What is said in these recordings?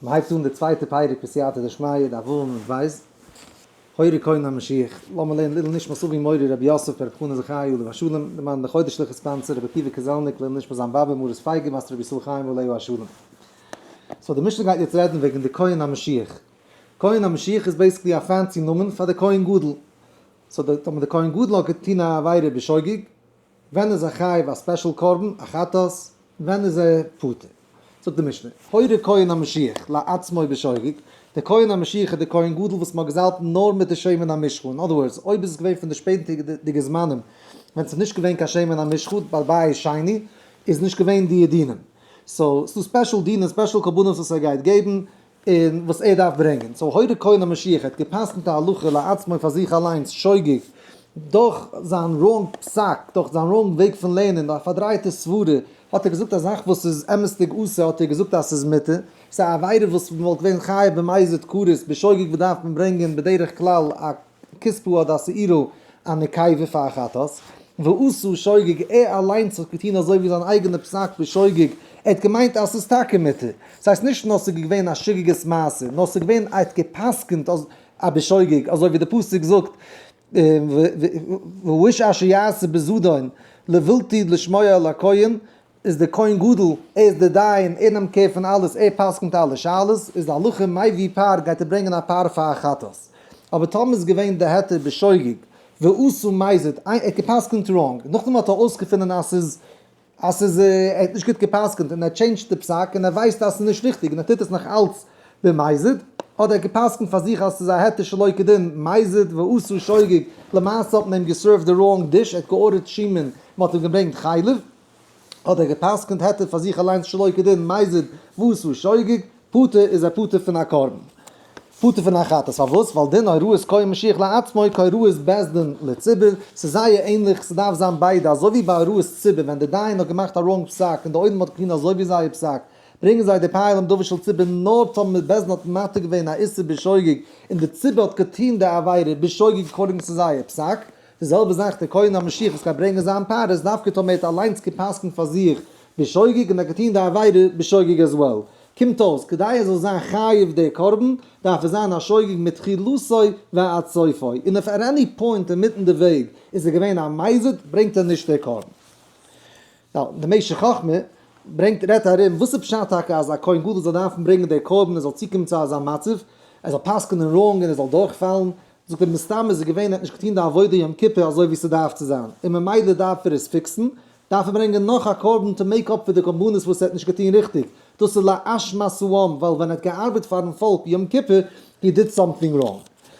מען הייבט אן די צווייטע פרק בסייעתא דשמיא, דף ו' עמוד ב', הורה כהן המשיח, לאמיר לערנען לעילוי נשמת אבי מורי רבי יוסף ברב חנא זכרי' עליו השלום, למען די חודש'ליכע sponsor רבי עקיבא קעזעלניק לעילוי נשמת זיין באבע מרת פייגא בת רבי ישראל חיים עליו השלום. so די משנה גייט יעצט רעדן וועגן די כהן המשיח. כהן המשיח איז basically א fancy נאמען פאר די כהן גדול. so די טאמער די כהן גדול האט געטון א עבירה בשוגג, ווען איז ער חייב א special קרבן, א חטאת, ווען איז ער פטור? זאגט די משנה, הורה כהן המשיח לעצמו בשוגג, דער כהן המשיח איז דער כהן גדול וואס מען האט געזאלבט נאר מיט די שמן המשחה, אין other words, אויב איז עס געווען פון די שפעטערדיגע זמנים ווען ס'איז נישט געווען קיין שמן המשחה ביי בית שני, איז נישט געווען די דינים. so, ס'דא special דינים, special קרבנות וואס ער גייט געבן, און וואס ער דארף ברענגען. so הורה כהן המשיח האט גע'פסק'נט א הלכה לעצמו פאר זיך אליינס שוגג, דורך זיין wrong פסק, דורך זיין wrong וועג פון לערנען, א פארדרייטע סברה, האט ער געזאגט א זאך וואס איז אמת'דיג אסור האט ער געזאגט אז ס'איז מותר, ס'איז א עבירה וואס מ'וואלט געווען חייב במזיד כרת, בשוגג וואס דארף מען ברענגען בדרך כלל א כספו אדער א שעירו א נקבה פאר א חטאת, ועשה שוגג, ער אליינס האט געטון אזוי ווי זיין אייגענע פסק בשוגג, ער האט געמיינט אז ס'איז טאקע מותר, ס'הייסט נישט נאר ס'איז געווען א שגגת מעשה, נאר ס'איז געווען ער האט גע'פסק'נט א בשוגג, אזוי ווי די פסוק זאגט והאיש אשר יעשה בזדון לבלתי לשמוע אל הכהן, איז דער כהן גדול, ער איז דער דיין, ער נעמט קער פון אלעס, ער פסק'נט אלע שאלות, איז די הלכה מביא פר גייט ער ברענגען א פר פאר א חטאת. אבער טאמער איז געווען די היתר בשוגג, ועשה מזיד, ער האט געפסק'נט wrong, נאכדעם האט ער אויסגעפונען אז ס'איז אז ס'איז ער האט נישט גוט געפסק'נט און ער change ט די פסק און ער ווייסט אז ס'איז נישט ריכטיג און ער טוט עס נאך אלץ במזיד, אדער ער האט געפסק'נט פאר זיך אז ס'איז א היתר שלא כדין, מזיד ועשה שוגג, למעשה האט מען אים גע serve ט די wrong dish, ער האט גע order ט שמן, מ'האט אים געברענגט חלב, אדער ער האט געפסק'נט היתר פאר זיך אליינס שלא כדין, מזיד ועשה שוגג, פטור איז ער פטור פון א קרבן. פטור פון א חטאת. פארוואס? ווייל דין הוראת כהן משיח לעצמו כהוראת בית דין לציבור, ס'איז זייער ענליך, ס'דארף זיין ביידע, אזוי ווי ביי הוראת ציבור ווען די דיין האט געמאכט א wrong פסק און די עולם האט געטון אזוי ווי זייער פסק, ברענגען זיי די פייל עם דבר של ציבור נאר טאמער בית דין האט מתיר געווען א איסור בשוגג און די ציבור האט געטון די עבירה בשוגג according צו זייער פסק, די זעלבע זאך דער כהן המשיח וואס גייט ברענגען זיין פר איז דווקא טאמער ער האט אליינס גע'פסק'נט פאר זיך בשוגג און ער האט געטון די עבירה בשוגג as well. קומט אויס, כדי ער זאל זיין חייב די קרבן, דארף ער זיין א שוגג מתחילתו ועד סופו, און אויף at any point אינמיטן די וועג איז ער געווען א מזיד, ברענגט ער נישט די קרבן. now, די משך חכמה ברענגט רעדט ארום, וואס איז פשט טאקע אז א כהן גדול זאל דארפן ברענגען די קרבן, ער זאל צוקומען צו אזא מצב, ער זאל פסק'נען wrong און ער זאל דורכפאלן, זאגט ער מסתם איז ער געווען ער האט נישט געטון די עבודה יום כיפור אזוי ווי ס'דארף צו זיין, און ממילא דארף ער עס fix ן, דארף ער ברענגען נאך א קרבן to make up פאר די קרבנות וואס ער האט נישט געטון ריכטיג, דאס איז לאשמת העם, ווייל ווען ער האט געארבעט פארן פאלק יום כיפור, he did something wrong.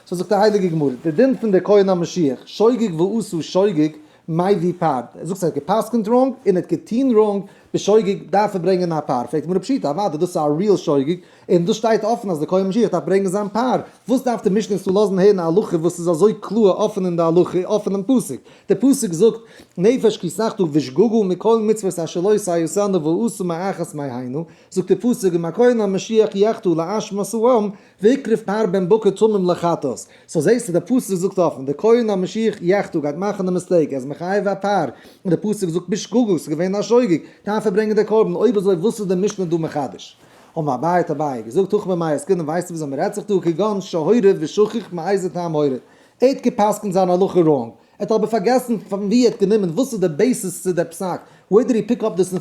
so זאגט די הייליגע גמרא, די דין פון די כהן המשיח, שוגג ועשה שוגג, מביא פר, ער זאגט ער האט גע'פסק'נט wrong און ער האט געטון wrong, בשוגג דארף ער ברענגען א פר, פרעגט די גמרא פשיטא, אוודאי דאס איז א real שוגג, און דאס שטייט אפן אז די כהן משיח דארף ברענגען זיין פר, וואס דארף די משנה אונז צו לאזן הערן א הלכה וואס איז אזוי קלאר אפן אין די הלכה, אפן אין פסוק, די פסוק זאגט, נפש כי תחטא בשגגה מכל מצוות אשר לא תעשינה ועשה מאחת מהנה, זאגט די פסוק אם הכהן המשיח יחטא לאשמת העם והקריב פר בן בקר תמים לחטאת, so זעסטו די פסוק זאגט אפן, די כהן המשיח יחטא גייט מאכן די mistake, ער איז מחייב א פר, און די פסוק זאגט בשגגה, ס'איז געווען א שוגג, דארף ער ברענגען די קרבן, אויב אזוי וואס איז די משנה דא מחדש? אמר אביי האט אביי געזאגט הכא במאי עסקינן ווייסטו וויאזוי מ'רעדט זיך דא כגון שהורה ושכח מאיזה טעם הורה, ער האט גע'פסק'נט זיין הלכה wrong, ער האט אבער פארגעסן פון ווי ער האט גענומען, וואס איז די basis צו די פסק, where did he pick up this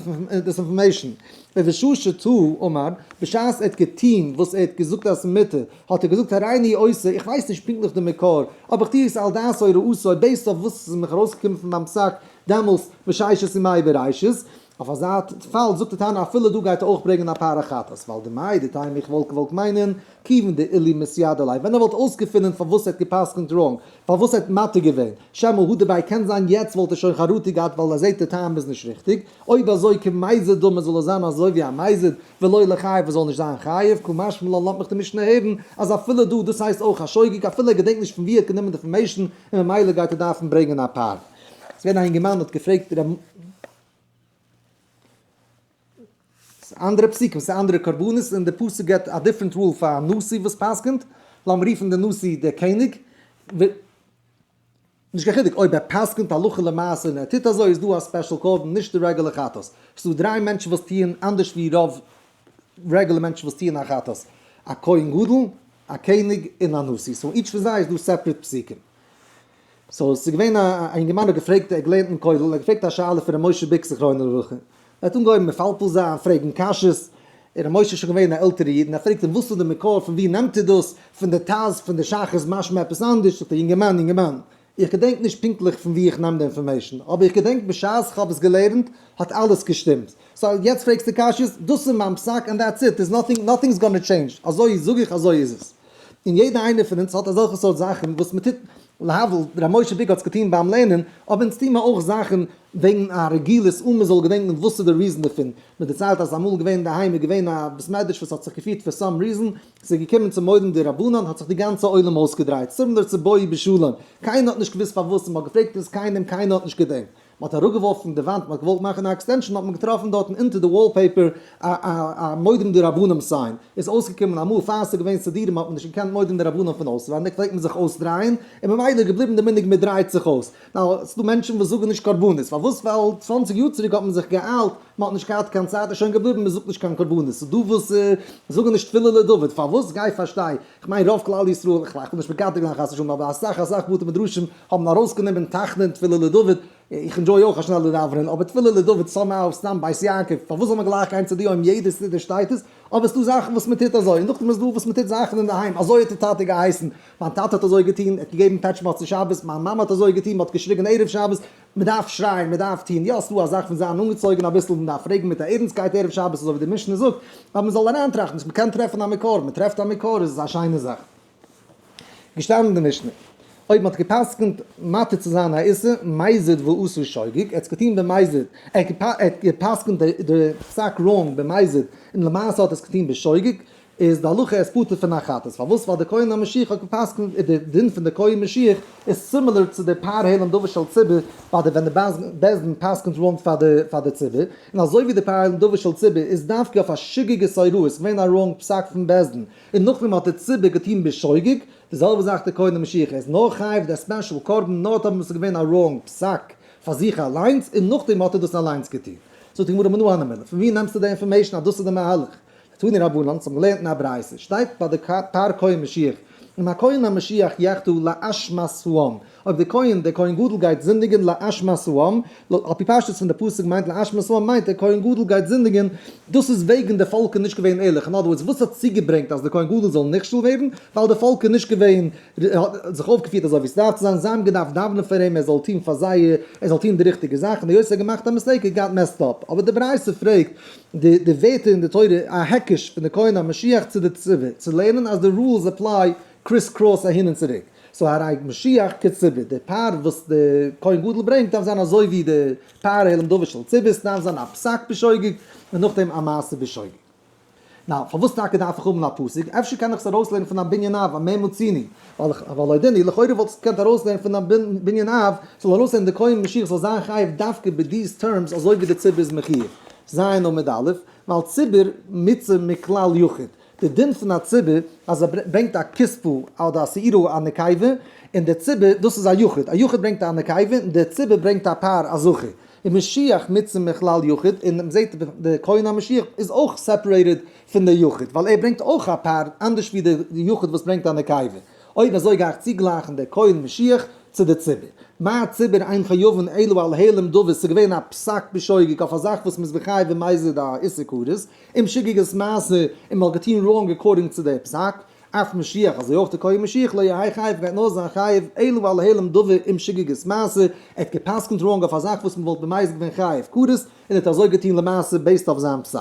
information, ובשעה שטעה אמר, בשעת ער האט געטוהן וואס ער האט געזאגט אז ס'איז מותר, האט ער געזאגט הריני עושה, איך ווייס נישט פונקטליך די מקור, אבער איך טוה עס על דעת הוראתו, based אויף וואס ס'איז מיך ארויסגעקומען פון מיין פסק דעמאלס בששת ימי בראשית, אויף אזא פאל זאגט די תנא אפילו דא גייט ער אויך ברענגען א פר החטאת, ווייל דמאי דטעמא איך וואלט געוואלט מיינען, כיוון דאילו מתיידע ליה, ווען ער וואלט אויסגעפונען פארוואס ער האט גע'פסק'נט wrong, פארוואס ער האט מתיר געווען, שמא הדר ביה קען זיין יעצט וואלט ער שוין חרטה געהאט ווייל ער זעט די טעם איז נישט ריכטיג, אויב אזוי כמזיד דמי זאל ער זיין אזוי ווי א מזיד, ולא ליחייב ער זאל נישט זיין חייב, קא משמע לן לאזט מיך די משנה הערן אז אפילו דא דאס הייסט אויך א שוגג אפילו ער געדענקט נישט פון ווי ער האט גענומען די information און ממילא גייט ער דארפן ברענגען א פר. ס'איז געווען א אינגערמאן האט געפרעגט ר'. ס'איז אנדערע פסוקים, ס'איז אנדערע קרבנות, און די פסוק געבט א different rule פאר א נשיא וואס פסק'נט, לאמיר רופן די נשיא דער קעניג, נישט קיין חילוק אויב ער פסק'נט הלכה למעשה און ער טוט אזוי איז דא א special קרבן נישט די רעגולער חטאת, ס'איז דא דריי מענטשן וואס טוען אנדערש ווי רוב. regular מענטשן וואס טוען א חטאת, א כהן גדול, א קעניג און א נשיא, so each פון זיי איז דא separate פסוקים. so ס'איז געווען א אינגערמאן האט געפרעגט, ער האט געלערנט אין כולל, ער האט געפרעגט א שאלה פון ר' משה ביק זכרונו לברכה, ער האט אנגעהויבן מפלפל זיין, פרעגן קשיות, און ר' משה איז שוין געווען א עלטערע איד, און ער פרעגט אים וואס איז די מקור פון ווי נעמט איר דאס, פון די טז פון די ש"ך איז משמע עפעס אנדערש, זאגט ער יונגערמאן יונגערמאן, איך געדענק נישט פונקטליך פון ווי איך נעם די information, אבער איך געדענק בשעת איך האב עס געלערנט האט אלעס געשטימט, so יעצט פרעגסטו קשיות, דאס איז מיין פסק and that's it, there's nothing, nothing's gonna change, אזוי זאג איך אזוי איז עס. און יעדע איינער פון אונז האט אזעלכע סארט זאכן וואס מען טוט, להבדיל ר' משה ביק האט עס געטון ביים לערנען, אבער אונז טוהן מיר אויך זאכן וועגן א רגילות אן מען זאל געדענקן וואס איז די reason דערפון, מען דערציילט אז אמאל געווען אינדערהיים איז געווען א בית מדרש וואס האט זיך געפירט for some reason, ס'איז געקומען צו מודים דרבנן האט זיך די גאנצע עולם אויסגעדרייט, similar צו בואי בשלום, קיינער האט נישט געוואוסט פארוואס און מען האט געפרעגט עס קיינעם קיינער האט נישט געדענקט. מען האט אראפגעווארפן די וואנט, מען האט געוואלט מאכן א extension האט מען געטראפן דארטן אונטער די wallpaper א א מודים דרבנן sign, איז אויסגעקומען אמאל פאר ס'איז געווען סידורים האט מען נישט געקענט מודים דרבנן פון אויסווענדיג פלעגט מען זיך אויסדרייען, און ממילא איז געבליבן די מנהג מען דרייט זיך אויס, now ס'דא מענטשן וואס זאגן נישט קרבנות, פארוואס? ווייל 20 יאר צוריק האט מען זיך געאיילט, מען האט נישט געהאט קיין צייט איז שוין געבליבן מען זאגט נישט קיין קרבנות, ס'דא וואס זאגן נישט תפילה לדוד, פארוואס? גיי פארשטיי, כ'מיין רוב כלל ישראל, כ'וויל נישט מקטרג זיין חס ושלום, אבער אסאך אסאך בתי מדרשים האבן ארויסגענומען תחנון תפילה לדוד, איך enjoy אויך א שנעלע דאווענען, אבער תפילה לדוד somehow סתם בית יעקב, פארוואס זאל מען גלייך גיין צו די אויב יעדע סידור שטייט עס, אבער ס'דא זאכן וואס מ'טוט אזוי, און נאכדעם איז דא וואס מ'טוט זאכן אינדערהיים, אזוי האט די טאטע געהייסן, מיין טאטע האט אזוי געטון, ער האט געגעבן פעטש מוצאי שבת, מיין מאמע האט אזוי געטון, מ'האט געשריגן ערב שבת, מ'דארף שרייען, מ'דארף טון, יא ס'דא א זאך פון זיין אנגעצויגן אביסל, מ'דארף פרעגן מיט א ערנסטקייט ערב שבת אזוי ווי די משנה זאגט, אבער מ'זאל אריינטראכטן, מ'קען טרעפן א מקור, מ'טרעפט א מקור איז עס א שיינע זאך. געשטאנען אין די משנה, אויב מ'האט גע'פסק'נט מתיר צו זיין א איסור מזיד ועשו שוגג, ער האט עס געטון במזיד, ער האט גע'פסק'נט די פסק wrong במזיד, און למעשה האט ער עס געטון בשוגג, איז די הלכה ער איז פטור פון א חטאת, פארוואס? ווייל די כהן המשיח האט גע'פסק'נט איז די דין פון די כהן משיח איז similar צו די פר העלם דבר של ציבור ביי די ווען די בית דין פסק'נט wrong פאר די ציבור, און אזוי ווי די פר העלם דבר של ציבור איז דווקא אויף א שגגת הוראה, ס'איז געווען א wrong פסק פון בית דין, און נאכדעם האט די ציבור געטון בשוגג, די זעלבע זאך די כהן המשיח, ער איז נאר חייב די special קרבן נאר טאמער עס איז געווען א wrong פסק פאר זיך אליינס און נאכדעם האט ער דאס אליינס געטון. זאגט די גמרא מנא הני מילי, פון ווי נעמסטו די information אז דאס איז די מהלך? תנו רבנן, האבן געלערנט אין א ברייתא, שטייט ביי די פר כהן משיח, אם הכהן המשיח יחטא לאשמת העם, אויב די כהן, דער כהן גדול גייט זינדיגען לאשמת העם, על פי פשטות פון די פסוק מיינט לאשמת העם מיינט דער כהן גדול גייט זינדיגען, דאס איז וועגן די פאלק איז נישט געווען ערליך, אין other words וואס האט צוגעברענגט אז די כהן גדול זאל נכשל ווערן, ווייל די פאלק איז נישט געווען, האט זיך אויפגעפירט אזוי ווי עס דארף צו זיין, זיי האבן געדארפט דאווענען פאר אים ער זאל טון פאר זיי, ער זאל טון די ריכטיגע זאך, און היות ער האט געמאכט א mistake he got messed up, אבער די ברייתא פרעגט די די ווערטער אין די תורה א היקש פון די כהן המשיח צו די ציבור, צו לערנען אז די rules apply criss cross אהין און צוריק, so הרי משיח כציבור, די פר וואס די כהן גדול ברענגט דארף זיין אזוי ווי די פר העלם דבר של ציבור, ס'דארף זיין א פסק בשוגג און נאכדעם א מעשה בשוגג. now, פארוואס טאקע דארף איך האבן א פסוק? אפשר קען איך עס ארויסלערנען פון א בנין אב, א מה מצינו? ווייל איך, ווייל אויב די, לכאורה וואלט עס געקענט ארויסלערנען פון א בנין אב, זאל ארויסלערנען די כהן משיח זאל זיין חייב דווקא ביי these terms אזוי ווי די ציבור איז מחיוב. ז' עמוד א', ווייל ציבור מוציא מכלל יחיד. די דין פון א ציבור אז ער ברענגט א כספו אדער א שעירו א נקבה, און די ציבור, דאס איז א יחיד, א יחיד ברענגט א נקבה און די ציבור ברענגט א פר א זכר. און משיח מוציא מכלל יחיד, און מען זעט די כהן המשיח איז אויך separated פון די יחיד, ווייל ער ברענגט אויך א פר, אנדערש ווי די יחיד וואס ברענגט א נקבה. אויב אזוי גיי איך צוגלייכן די כהן משיח צו די ציבור. מה ציבור אין חייבין אלא על העלם דבר, ס'איז געווען א פסק בשוגג אויף א זאך וואס מ'איז מחייב במזיד א איסור כרת, אם שגגת מעשה, און מ'האט געטון wrong according צו די פסק, אף משיח, אזוי אויך די כהן משיח לא יהא חייב גייט נאר זיין חייב אלא על העלם דבר אם שגגת מעשה, ער האט גע'פסק'נט wrong אויף א זאך וואס מ'וואלט במזיד געווען חייב כרת, און ער האט אזוי געטון למעשה based אויף זיין פסק.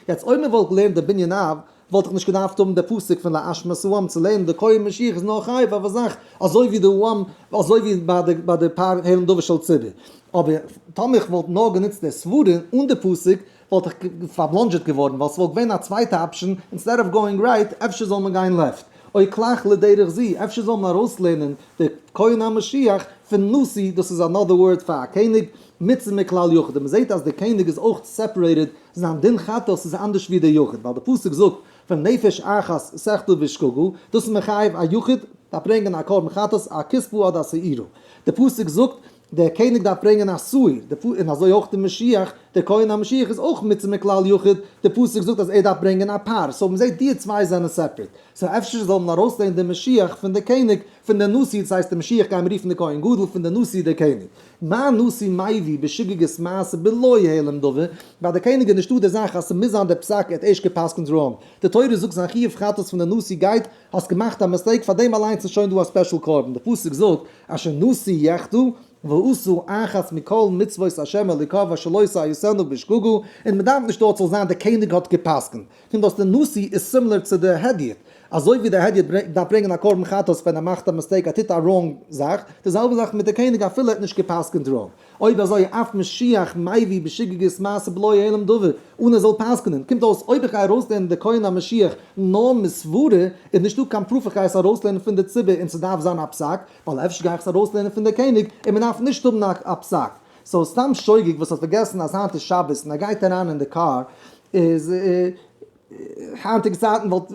יעצט אויב מ'וואלט געלערנט די בנין אב, וואלט איך נישט געדארפט האבן די פסוק פון לאשמת העם צו לערנען די כהן משיח איז נאר חייב אויף א זאך אזוי ווי די העם אזוי ווי ביי די פר העלם דבר של ציבור. אבער טאמער איך וואלט נאר גענוצט די סברה אן די פסוק וואלט איך פארבלאנדזשעט געווארן ווייל ס'וואלט געווען א צווייטע option instead of going right אפשר זאל מען גיין left או כלך לדרך זו אפשר זאל מען ארויסלערנען די כהן המשיח פון נשיא דאס איז another word פאר א קעניג מוציא מכלל יחיד און מ'זעט אז די קעניג איז אויך separated זיין דין חטאת איז אנדערש ווי די יחיד ווייל די פסוק זאגט פון נפש אחת תחטא בשגגה דאס איז מחייב א יחיד דארף ברענגען א קרבן חטאת א כשבה אדער א שעירה די פסוק זאגט. דער קעניג דארף ברענגען א שעיר, און אזוי אויך די משיח, דער כהן המשיח איז אויך מצוה מכלל יחיד, די פסוק זאגט אז ער דארף ברענגען א פר, so מ'זעט די צוויי זענען separate, so אפשר זאל מען ארויסלערנען די משיח פון די קעניג, פון די נשיא, דאס הייסט די משיח גייען מיר רופן די כהן גדול, פון די נשיא די קעניג. מה נשיא מביא בשגגת מעשה בלא העלם דבר, ביי די קעניג איז נישטא די זאך אז ס'מוז זיין די פסק ער האט ערשט גע'פסק'נט wrong, די תורה זאגט זיין חיוב חטאת פון די נשיא גייט האסט געמאכט א mistake פאר דעם אליינס איז שוין דא א special קרבן, די פסוק זאגט אשר נשיא יחטא ועשו אחת מכל מצוות ה' אלוקיו אשר לא תעשינה בשגגה, און מען דארף נישט דארט זאל זיין די קעניג האט גע'פסק'נט, קומט אויס די נשיא איז similar צו די הדיוט, אזוי ווי די הדיוט דארף ברענגען א קרבן חטאת ווען ער מאכט א mistake ער טוט א wrong זאך, די זעלבע זאך מיט די קעניג אפילו ער האט נישט גע'פסק'נט wrong. אויב אזוי אף משיח מביא בשגגת מעשה בלא העלם דבר, אן ער זאל פסק'נען, קומט אויס אויב איך גיי ארויסלערנען די כהן המשיח נאר מסברה, איז נישטא קיין proof איך גיי עס ארויסלערנען פון די ציבור און ס'דארף זיין א פסק, ווייל אפשר גיי איך עס ארויסלערנען פון די קעניג און מ'דארף נישט האבן א פסק. so סתם שוגג וואס האט פארגעסן אז היינט איז שבת און ער גייט אריין אין די קאר איז. היינטיגע צייטן וואלט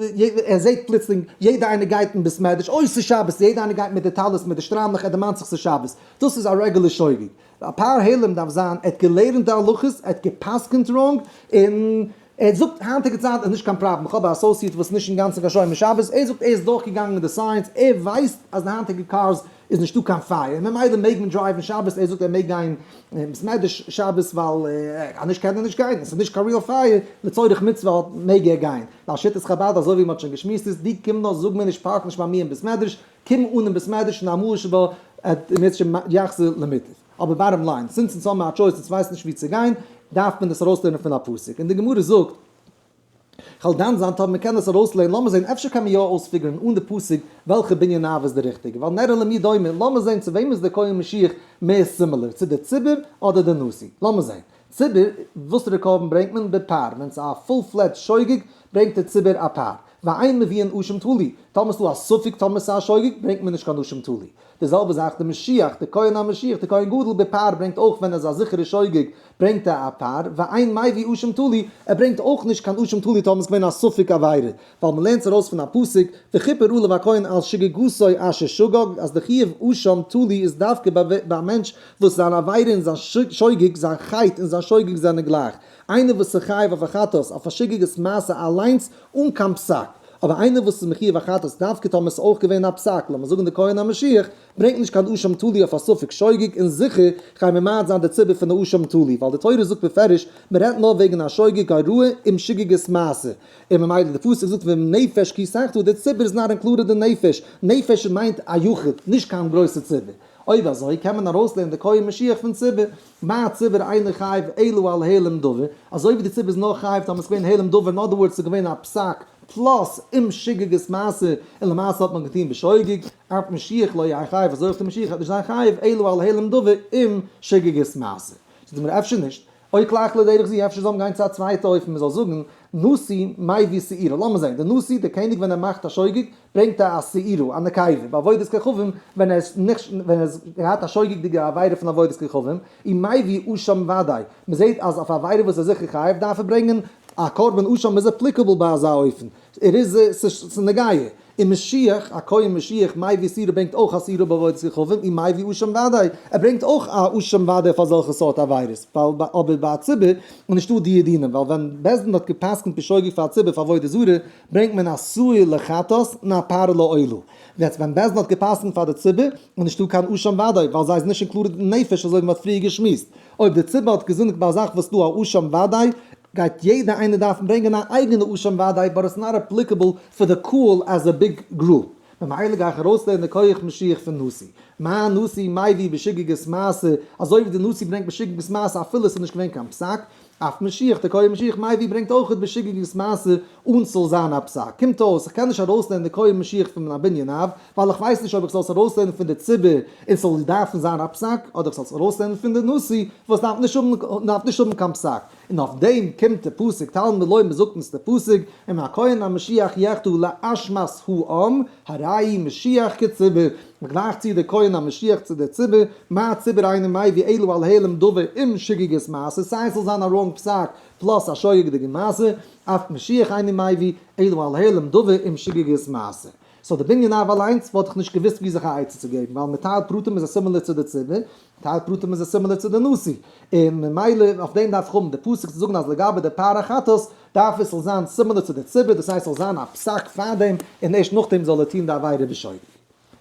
ער זעט פלוצלינג יעדע איינער גייט אין בית מדרש, אוי ס'איז שבת, יעדע איינער גייט מיט די טלית מיט די שטריימלעך ער דערמאנט זיך ס'איז שבת, דאס איז א רעגולער שוגג. אפאר העלם דארף זיין, ער האט געלערנט די הלכות, ער האט גע'פסק'נט wrong, און ער זאגט היינטיגע צייטן איז נישט קיין פראבלעם, איך האב א associate וואס איז נישט אינגאנצן קיין שומר שבת, ער זאגט ער איז דורכגעגאנגען די science, ער ווייסט אז די היינטיגע cars איז נישטא קיין פייער, און ממילא מעג מען drive ן שבת, ער זאגט ער מעג גיין אין בית מדרש שבת ווייל אנישט קען ער נישט גיין, עס איז נישט קיין real פייער, לצורך מצוה מעג ער גיין. ווייל שיטת חבד אזוי ווי מען האט שוין געשמועסט איז, דו קום נאר זאג מיר נישט park נישט ביי מיר אין בית מדרש, קום אן אין בית מדרש און אמאל שבא את יחזור למוטב. אבער bottom line, since אונז האבן מיר א choice אונז ווייסן נישט וואו צו גיין, דארף מען עס ארויסלערנען פון א פסוק. און די גמרא זאגט. כ'וועל דן זיין טאמער מ'קען עס ארויסלערנען, לאמיר זען אפשר קען מען יא אויס figure ן אן די פסוק וועלכע בנין אב איז די ריכטיגע, ווייל נראה למי דומה, לאמיר זען צו וועם איז די כהן משיח מער similar, צו די ציבור אדער די נשיא, לאמיר זען. ציבור, וואסערע קרבן ברענגט מען? בפר, ווען ס'איז א full fledged שוגג ברענגט די ציבור א פר, ואין מביאין אשם תלוי, טאמער ס'דא א ספק טאמער ס'איז א שוגג ברענגט מען נישט קיין אשם תלוי. די זעלבע זאך די משיח, די כהן המשיח, די כהן גדול בפר ברענגט אויך ווען ער איז א זיכערע שוגג ברענגט ער א פר, ואין מביא אשם תלוי, ער ברענגט אויך נישט קיין אשם תלוי טאמער ס'איז געווען א ספק עבירה, ווייל מ'לערנט עס ארויס פון א פסוק, וכיפר עליו הכהן על שגגתו אשר שגג, אז די חיוב אשם תלוי איז דווקא ביי א מענטש וואס זיין עבירה און זיין שוגג, זיין חטא און זיין שוגג זענען גלייך, איינער וואס איז חייב אויף א חטאת, אויף א שגגת מעשה אליינס אן קיין פסק. אבער איינער וואס איז מחיוב א חטאת דווקא טאמער ס'איז אויך געווען א פסק, לאמיר זאגן די כהן המשיח, ברענגט נישט קיין אשם תלוי אויף א ספק שוגג און זיכער גיי ממעט זיין די ציבור פון די אשם תלוי ווייל די תורה זאגט בפירוש מ'רעדט נאר וועגן א שוגג הרואה עם שגגת מעשה און ממילא די פסוק זאגט ואם נפש כי תחטא די ציבור איז not included אין נפש, נפש מיינט א יחיד נישט קיין גרויסע ציבור, אויב אזוי קען מען ארויסלערנען די כהן משיח פון ציבור, מה ציבור אינו חייב אלא על העלם דבר, אזוי ווי די ציבור איז נאר חייב טאמער ס'איז געווען העלם דבר אין other words ס'איז געווען א פסק plus עם שגגת מעשה און למעשה האט מען געטון בשוגג, אף משיח לא יהא חייב אזוי אויך די משיח וועט נישט זיין חייב אלא על העלם דבר עם שגגת מעשה. זאגט די גמרא אפשר נישט, או כלך לדרך זו אפשר זאל מען גיין צו א צווייטע אופן מען זאל זאגן נשיא מביא שעירה לאמיר זען די נשיא די קעניג ווען ער מאכט א שוגג ברענגט ער א שעירה א נקבה בעבודת כוכבים ווען ער איז נכשל ווען ער איז געהאט א שוגג'דיגע עבירה פון עבודת כוכבים ומביא אשם ודאי מען זעט אז אויף א עבירה וואס איז זיכער חייב דארף ער ברענגען א קרבן אשם איז applicable ביי אזא אופן ער איז ס'איז נוגע. און משיח, א כהן משיח, מביא שעירה ברענגט אויך א שעירה בעבודת כוכבים, ומביא אשם ודאי, ער ברענגט אויך א אשם ודאי פאר אזעלכע סארט עבירות, ווייל אבער ביי א ציבור איז נישטא די דינים, ווייל ווען בית דין האט גע'פסק'נט בשוגג פאר א ציבור פאר עבודה זרה, ברענגט מען א שעיר לחטאת און א פר לעולה. יעצט ווען בית דין האט גע'פסק'נט פאר די ציבור, איז נישטא קיין אשם ודאי, ווייל זיי איז נישט included אין נפש אזוי ווי מען האט פריער געשמועסט. אויב די ציבור האט געזינדיגט ביי א זאך וואס איז דא א אשם ודאי, גייט יעדער איינער דארפן ברענגען א אייגענע אשם ודאי but it's not applicable פאר די קהל as a big group, ממילא גיי איך ארויסלערנען די כח משיח פון נשיא. מה נשיא מביא בשגגת מעשה, אזוי ווי די נשיא ברענגט בשגגת מעשה אפילו עס איז נישט געווען קיין פסק, אף משיח די כח משיח מביא ברענגט אויכעט בשגגת מעשה אן ס'זאל זיין א פסק. קומט אויס איך קען נישט ארויסלערנען די כח משיח פון א בנין אב, ווייל איך ווייס נישט אויב איך זאל עס ארויסלערנען פון די ציבור און ס'זאל דארפן זיין א פסק, אדער איך זאל עס ארויסלערנען פון די נשיא וואס דארף נישט האבן קיין פסק. און אויף דעם קומט די פסוק תלמוד לומר זאגט אונז די פסוק אם הכהן המשיח יחטא לאשמת העם הרי משיח כציבור, מען גלייכט צו די כהן המשיח צו די ציבור, מה ציבור אינו מביא אלא על העלם דבר עם שגגת מעשה, סיי עס זאל זיין א wrong פסק plus א שוגג'דיגע מעשה, אף משיח אינו מביא אלא על העלם דבר עם שגגת מעשה. so די בנין אב אליינס וואלט איך נישט געוואוסט ווי זיך א עצה צו געבן, ווייל מיט טייל פרטים איז עס similar צו די ציבור, טייל פרטים איז עס similar צו די נשיא, און ממילא אויף דעם דארף איך האבן די פסוק צו זאגן אז לגבי די פר החטאת דארף עס זאל זיין similar צו די ציבור, דאס הייסט ס'זאל זיין א פסק פארדעם און ערשט נאכדעם זאל ער טון די עבירה בשוגג.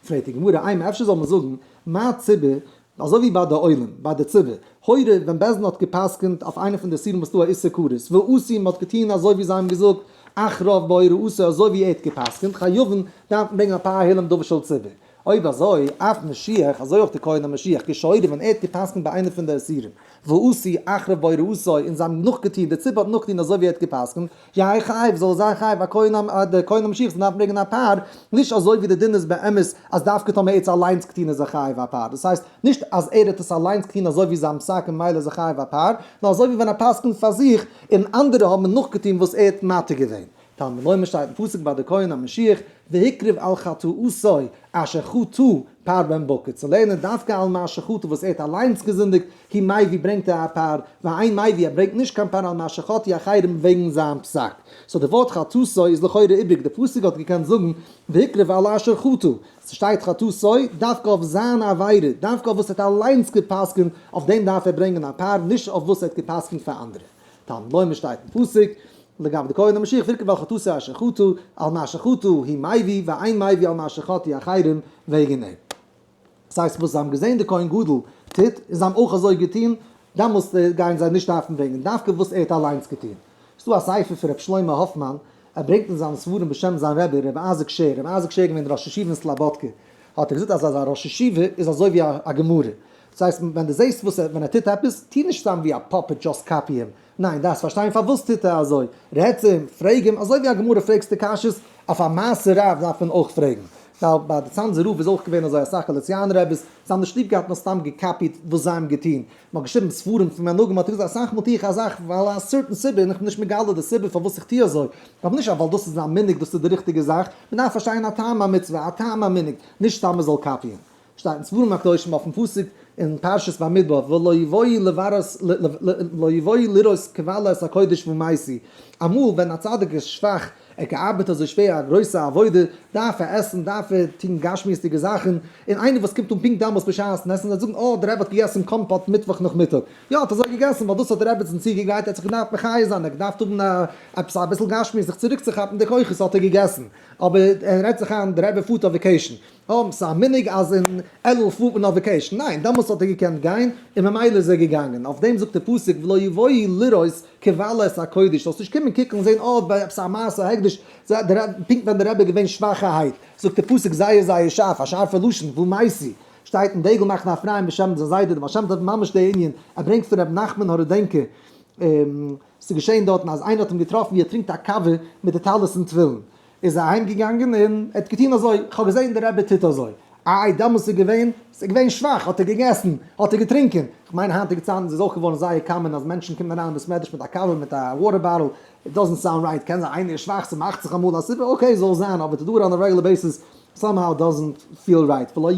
פרעגט די גמרא, אימא אפשר זאל מען זאגן מה ציבור, אזוי ווי ביי די עולים, ביי די ציבור, הורה ווען בית דין האט גע'פסק'נט אויף איינע פון די איסורים וואס דא א איסור כרת, ועשו מ'האט געטון אזוי ווי זיי האבן געזאגט, אחריו בהוראתו אזוי ווי ער האט גע'פסק'נט, חייבין, דארף מען ברענגען א פר העלם דבר של ציבור. אויב אזוי, אף משיח, אזוי אויך די כהן המשיח, כשהורה ווען ער האט גע'פסק'נט ביי איינע פון די איסורים, ועשו אחריו בהוראתו און זיי האבן נאכגעטון, די ציבור האט נאכגעטון אזוי ווי ער האט גע'פסק'נט, יהא חייב, זאל ער זיין חייב, א כהן א דער כהן המשיח זאל דארפן ברענגען א פר, נישט אזוי ווי די דין איז באמת אז דווקא טאמער ער האט עס אליינס געטון איז ער חייב א פר, דאס הייסט, נישט אז ער האט עס אליינס געטון אזוי ווי זיין פסק און ממילא איז ער חייב א פר, נאר אזוי ווי ווען ער פסק'נט פאר זיך און אנדערע האבן נאכגעטון וואס ער האט מתיר געווען. תלמוד לומר שטייט אין פסוק ביי די כהן המשיח, והקריב על חטאתו אשר חטא פר בן בקר, צו לערנען דווקא על מה שחטא וואס ער האט אליינס געזינדיגט, הוא מביא ברענגט ער א פר, ואין מביא ער ברענגט נישט קיין פר על מה שחטאו אחרים וועגן זיין פסק. so די ווארט חטאתו איז לכאורה איבריג, די פסוק האט געקענט זאגן והקריב על אשר חטא, ס'שטייט חטאתו דווקא אויף זיין עבירה, דווקא אויף וואס ער האט אליינס גע'פסק'נט, אויף דעם דארף ער ברענגען א פר, נישט אויף וואס ער האט גע'פסק'נט פאר אנדערע. תלמוד לומר שטייט אין פסוק, לגבי די כהן המשיח והקריב על חטאתו אשר חטא, על מה שחטא הוא מביא, ואין מביא על מה שחטאו אחרים וועגן אים. דאס הייסט וואס זיי האבן געזען די כהן גדול טוט, און זיי האבן אויך אזוי געטון, דאמאלס גייען זיי נישט דארפן ברענגען דווקא וואס ער האט אליינס געטון. ס'דא א ספר פון ר' שלמה האפמאן, ער ברענגט אין זיינע ספרים בשם זיין רבי ר' אייזיק שער, ר' אייזיק שער איז געווען ראש ישיבה אין סלאבאדקע, האט ער געזאגט אז א ראש ישיבה איז אזוי ווי א גמרא, דאס הייסט ווען דו זעסט וואס ער ווען ער טוט עפעס, טו נישט סתם ווי א puppet just copy אים, ניין דארפסט פארשטיין פארוואס טוט ער אזוי, רעד צו אים, פרעג אים, אזוי ווי א גמרא פרעגסטו קשיות, אויף א מעשה רב דארף מען אויך פרעגן, ווייל ביי די צאנזער רב איז אויך געווען אזוי אסאך גאליציאנער רעביס, זיי האבן נישט ליב געהאט נאר סתם געקאפיט וואס זיי האבן געטון, מען האט געשריבן ספרים פון מנהגים האט ער געזאגט אסאך מאל טו איך א זאך ווייל א certain סיבה און איך בין נישט מגלה די סיבה פארוואס איך טו אזוי, אבער נישט ווייל דאס איז א מנהג דאס איז די ריכטיגע זאך, מען דארף פארשטיין א טעם המצוה א טעם המנהג, נישט סתם מען זאל קאפיען. שטייט אין ספרים הקדושים אויפן פסוק אין פרשת במדבר ולא יבואו לבראת לא יבואו לראות כבלה את הקודש ומתו, אמאל ווען א צדיק איז שוואך, ער האט געארבעט אזוי שווער א גרויסע עבודה, דארף ער עסן, דארף ער טון גשמיות'דיגע זאכן, און איינער וואס קומט אן פונקט דאמאלס בשעת'ן עסן וועט זאגן אה דער רבי האט געגעסן קאמפאט מיטוואך נאכמיטאג, יא האט אזוי געגעסן ווייל דאס האט די רעבעצן צוגעגרייט, ער האט זיך געדארפט מחיה זיין, ער האט געדארפט האבן עפעס אביסל גשמיות זיך צוריקצוכאפן די כוחות האט ער געגעסן, אבער ער רעדט זיך איין דער רבי פארט אויף vacation, אה, ס'איז א מנהג אז אין אלול פארט מען אויף vacation. ניין, דעמאלטס האט ער געקענט גיין, און ממילא איז ער געגאנגען. אויף דעם זאגט דער פסוק ולא יבואו לראות כבלה את הקודש, זאלסט נישט קומען קוקן און זען אה, ביי עפעס א מעשה הקדש, פונקט ווען דער רבי איז געווען שוואכערהייט, זאגט דער פסוק זייער זייער שארף, א שארפע לשון, ומתו, שטייט אין דגל מחנה אפרים בשם זיין זיידע דער בעל שם טוב ממש די ענין, ער ברענגט פון ר' נחמן האראדענקער, ס'איז געשען דארטן אז איינער האט אים געטראפן ווי ער טרינקט א קאווע מיט די טלית און תפילין, איז ער אהיים געגאנגען און ער האט געטון אזוי, איך האב געזען דער רבי טוט אזוי, איי דעמאלס איז געווען, ס'איז געווען שוואך, האט ער געגעסן, האט ער געטרינקען, איך מיין היינטיגע צייטן איז אויך געווארן זייער common אז מענטשן קומען אריין אין בית מדרש מיט א קאווע מיט א water bottle, it doesn't sound right, קען זיין איינער איז שוואך ס'מאכט זיך אמאל א סיבה, okay זאל זיין, אבער to do it on a regular basis somehow doesn't feel right, ולא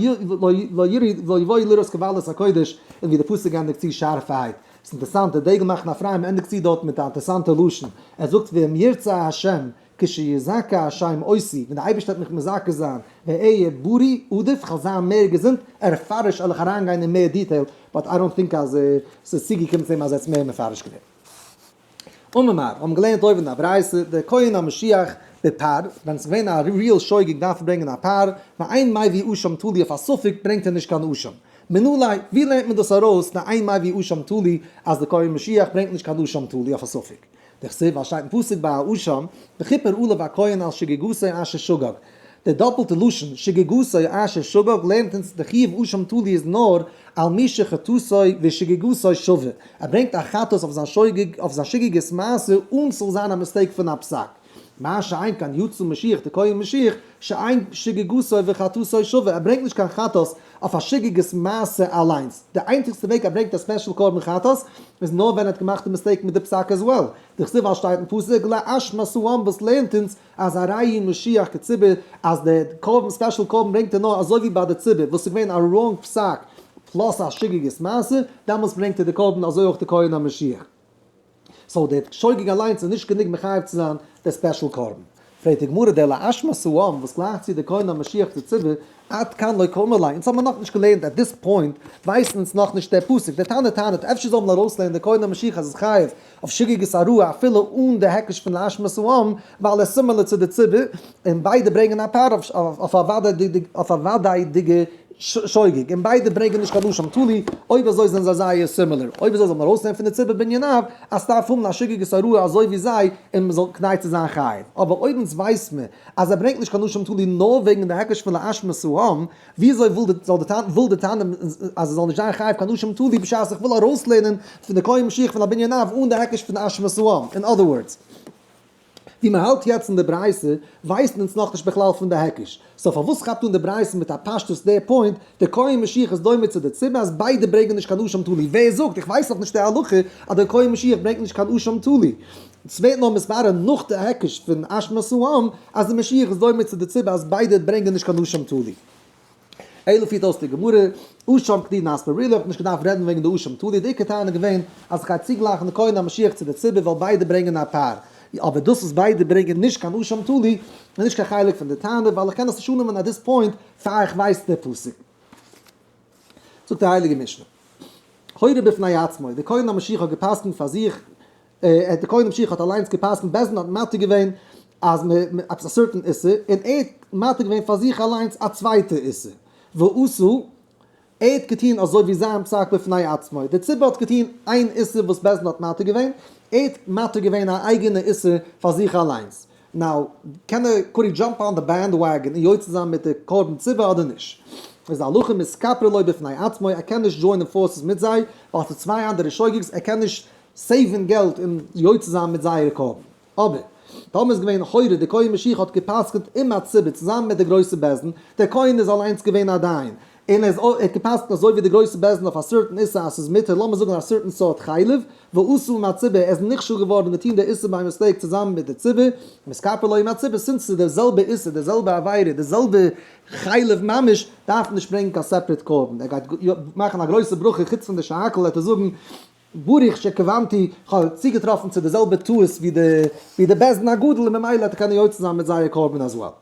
יבואו לראות כבלה את הקודש, און ווי די פסוק ענדיגט צו שארפערהייט. ס'איז אינטערסאנט, דער דגל מחנה אפרים ענדיגט צו דארט מיט א אינטערסאנטע לשון, ער זאגט ואם ירצה ה' כשיזכה השם אותי, ווען דער אייבערשטער וועט מיך מזכה זיין, ואהיה בריא עדיף, כ'וועל זיין מער געזונט, אפרש וועל איך אריינגיין אין מער detail, but I don't think אז ס'איז צוגעקומען צו דעם אז ער האט עס מער מפרש געווען. אמר מר, האבן געלערנט אויבן א ברייתא, דער כהן המשיח בפר, ווען ס'איז געווען א real שוגג דארף ער ברענגען א פר, ואין מביא אשם תלוי אויף א ספק ברענגט ער נישט קיין אשם. מנא ליה, ווי לערנט מען דאס ארויס, דאין מביא אשם תלוי, אז דער כהן משיח ברענגט נישט קיין אשם תלוי אויף א ספק? דכתיב ווייל שטייט אין פסוק ביי א אשם, וכיפר עליו הכהן על שגגתו אשר שגג. די דאפלטע לשון שגגתו אשר שגג לערנט אונז די חיוב אשם תלוי איז נאר על מי שחטאתו ושגגתו שווה, ער ברענגט א חטאת אויף זיין שוגג אויף זיין שגגת מעשה אן ס'זאל זיין א mistake פון א פסק. מה שאין כן יצא משיח די כהן משיח שאין שגגתו וחטאתו שווה, ער ברענגט נישט קיין חטאת אויף א שגגת מעשה אליינס, די איינציגסטע וועג ער ברענגט א special קרבן חטאת איז נאר ווען ער האט געמאכט די mistake מיט די פסק as well, דכתיב ווייל שטייט אין פסוק לאשמת העם וואס לערנט אונז אז הרי הוא משיח כציבור אז די קרבן special קרבן ברענגט ער נאר אזוי ווי ביי די ציבור וואס איז געווען א wrong פסק plus א שגגת מעשה, דעמאלטס ברענגט ער די קרבן אזוי אויך די כהן המשיח. so דער שוגג אליינס איז נישט גענוג מחייב צו זיין דער special קרבן. פרעגט די גמרא דער לאשמת העם וואס גלייכט צו די כהן המשיח צו ציבור, עד כאן לא קאמר ליה, אונז האבן נאכנישט געלערנט at this point ווייסן אונז נאכנישט דער פסוק, דער תנא טענה'ט אפשר זאל מען ארויסלערנען די כהן המשיח אז עס איז חייב אויף שגגת העראה אפילו אן די היקש פון לאשמת העם ווייל ער איז similar צו די ציבור און ביידע ברענגען א פר אויף א וודאי'דיגע שוגג און ביידע ברענגען נישט קיין אשם תלוי, אויב אזוי זענען זיי זייער similar, אויב אזוי זאל מען ארויסנעמען פון די ציבור בענין אב אז ס'דארף האבן א שגגת העראה אזוי ווי זיי און מ'זאל כדי צו זיין חייב, אבער אויב אונז ווייסט מען אז ער ברענגט נישט קיין אשם תלוי נאר וועגן די היקש פון לאשמת העם, וויאזוי וויל די זאל די טענה וויל די טענה אז ער זאל נישט זיין חייב קיין אשם תלוי בשעת איך וויל ארויסלערנען פון די כהן משיח פון א בנין אב אן די היקש פון אשמת העם, אין other words. ווי מען האלט יעצט אין די ברייתא ווייסן אונז נאכנישט בכלל פון די היקש, so פארוואס כאפט אן די ברייתא מיט א פשטות די point, די כהן משיח איז דומה צו די ציבור אז ביידע ברענגען נישט קיין אשם תלוי, ווער זאגט? איך ווייס נאכנישט די הלכה אז די כהן משיח ברענגט נישט קיין אשם תלוי, ס'ווערט נאר מתברר נאך די היקש פון אשמת העם אז די משיח איז דומה צו די ציבור אז ביידע ברענגען נישט קיין אשם תלוי. אלא פירט אויס די גמרא, אשם כדי נסביר really האט נישט געדארפט רעדן וועגן די אשם תלוי, די עיקר טענה איז געווען אז איך גיי צוגלייכן די כהן המשיח צו די ציבור ווייל ביידע ברענגען א פר, אבער דאס וואס ביידע ברענגען נישט קיין אשם תלוי איז נישט קיין חלק פון די טענה ווייל איך קען עס נישט אננעמען at this point פאר איך ווייס די פסוק. זאגט די הייליגע משנה, הורה בפני עצמו, די כהן המשיח האט גע'פסק'נט פאר זיך, די כהן המשיח האט אליינס גע'פסק'נט, בית דין האט מתיר געווען אז מ עפעס א certain איסור, און ער האט מתיר געווען פאר זיך אליינס א צווייטע איסור, ועשו, ער האט געטון אזוי ווי זיין פסק בפני עצמו, די ציבור האט געטון איין איסור וואס בית דין האט מתיר געווען, ער האט מתיר געווען א אייגענע איסור פאר זיך אליינס. now, קען ער could he jump on the bandwagon און יוצא זיין מיט די קרבן ציבור אדער נישט? איז די הלכה מתכפר לו בפני עצמו, ער קען נישט join ען forces מיט זיי, ווייל ס'איז צוויי אנדערע שוגג'ס, ער קען נישט save ן געלט און יוצא זיין מיט זייערע קרבן. אבער, טאמער איז געווען הורה, די כהן משיח האט גע'פסק'נט עם הציבור צוזאמען מיט די גרויסע בית דין, דער כהן איז אליינס געווען א דיין, און ער האט גע'פסק'נט אזוי ווי די גרויסע בית דין אויף א certain איסור אז ס'איז מותר, לאמיר זאגן א certain סארט חלב, ועשו עם הציבור, ער איז נכשל געווארן און געטון די איסור by mistake צוזאמען מיט די ציבור, מתכפר לו עם הציבור, since ס'איז די זעלבע איסור, די זעלבע עבירה, די זעלבע חלב ממש, דארף מען נישט ברענגען קיין separate קרבן, ער גייט מאכן א גרויסע ברכה חוץ פון די שהכל וועט ער זאגן ברוך שכיוונתי, כ'האב צוגעטראפן צו די זעלבע טעות ווי די ווי די בית דין הגדול און ממילא וועט ער קענען יוצא זיין מיט זייער קרבן as well.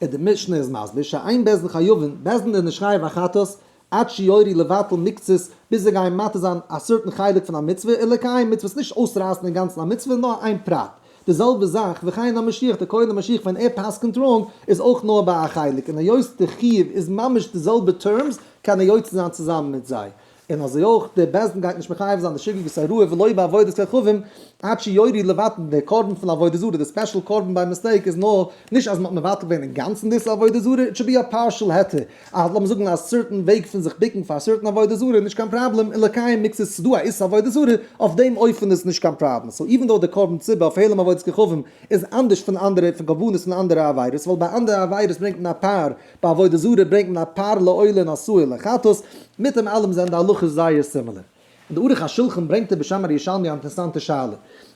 און די משנה איז מסביר שאין בית דין חייבין, בית דין איז נישט חייב א חטאת עד שיורו לבטל מקצת, ביז זיי גייען מתיר זיין א certain חלק פון א מצוה, און לקיים מצוות נישט אויסרייסן אינגאנצן א מצוה נאר איין פרט. די זעלבע זאך וכן המשיח, די כהן המשיח ווען ער פסק'נט wrong איז אויך נאר ביי א חלק, און היות די חיוב איז ממש די זעלבע terms קען ער יוצא זיין צוזאמען מיט זיי. און אזוי אויך דער בית דין גייט נישט מחייב זיין די שגגת העראה ולא בעבודת כוכבים עד שיורו לבטל דער קרבן פון עבודה זרה, די special קרבן by mistake איז נאר נישט אז מען האט מבטל געווען אינגאנצן דאס עבודה זרה, it should be a partial היתר, אז לאמיר זאגן א certain וועג פון זיך ביקן פאר א certain עבודה זרה איז נישט קיין פראבלעם און לקיים מקצת ס'איז דא א איסור עבודה זרה, אויף דעם אופן איז נישט קיין פראבלעם, so even though די קרבן ציבור אויף העלם עבודת כוכבים איז אנדערש פון אנדערע פון קרבנות פון אנדערע עבירות ווייל ביי אנדערע עבירות ברענגט מען א פר ביי עבודה זרה ברענגט מען א פר לעולה און א שעיר לחטאת, מיט דעם אלעם זענען די הלכות זייער similar. אין די ערוך השולחן ברענגט ער בשם הירושלמי א אינטערעסאנטע שאלה.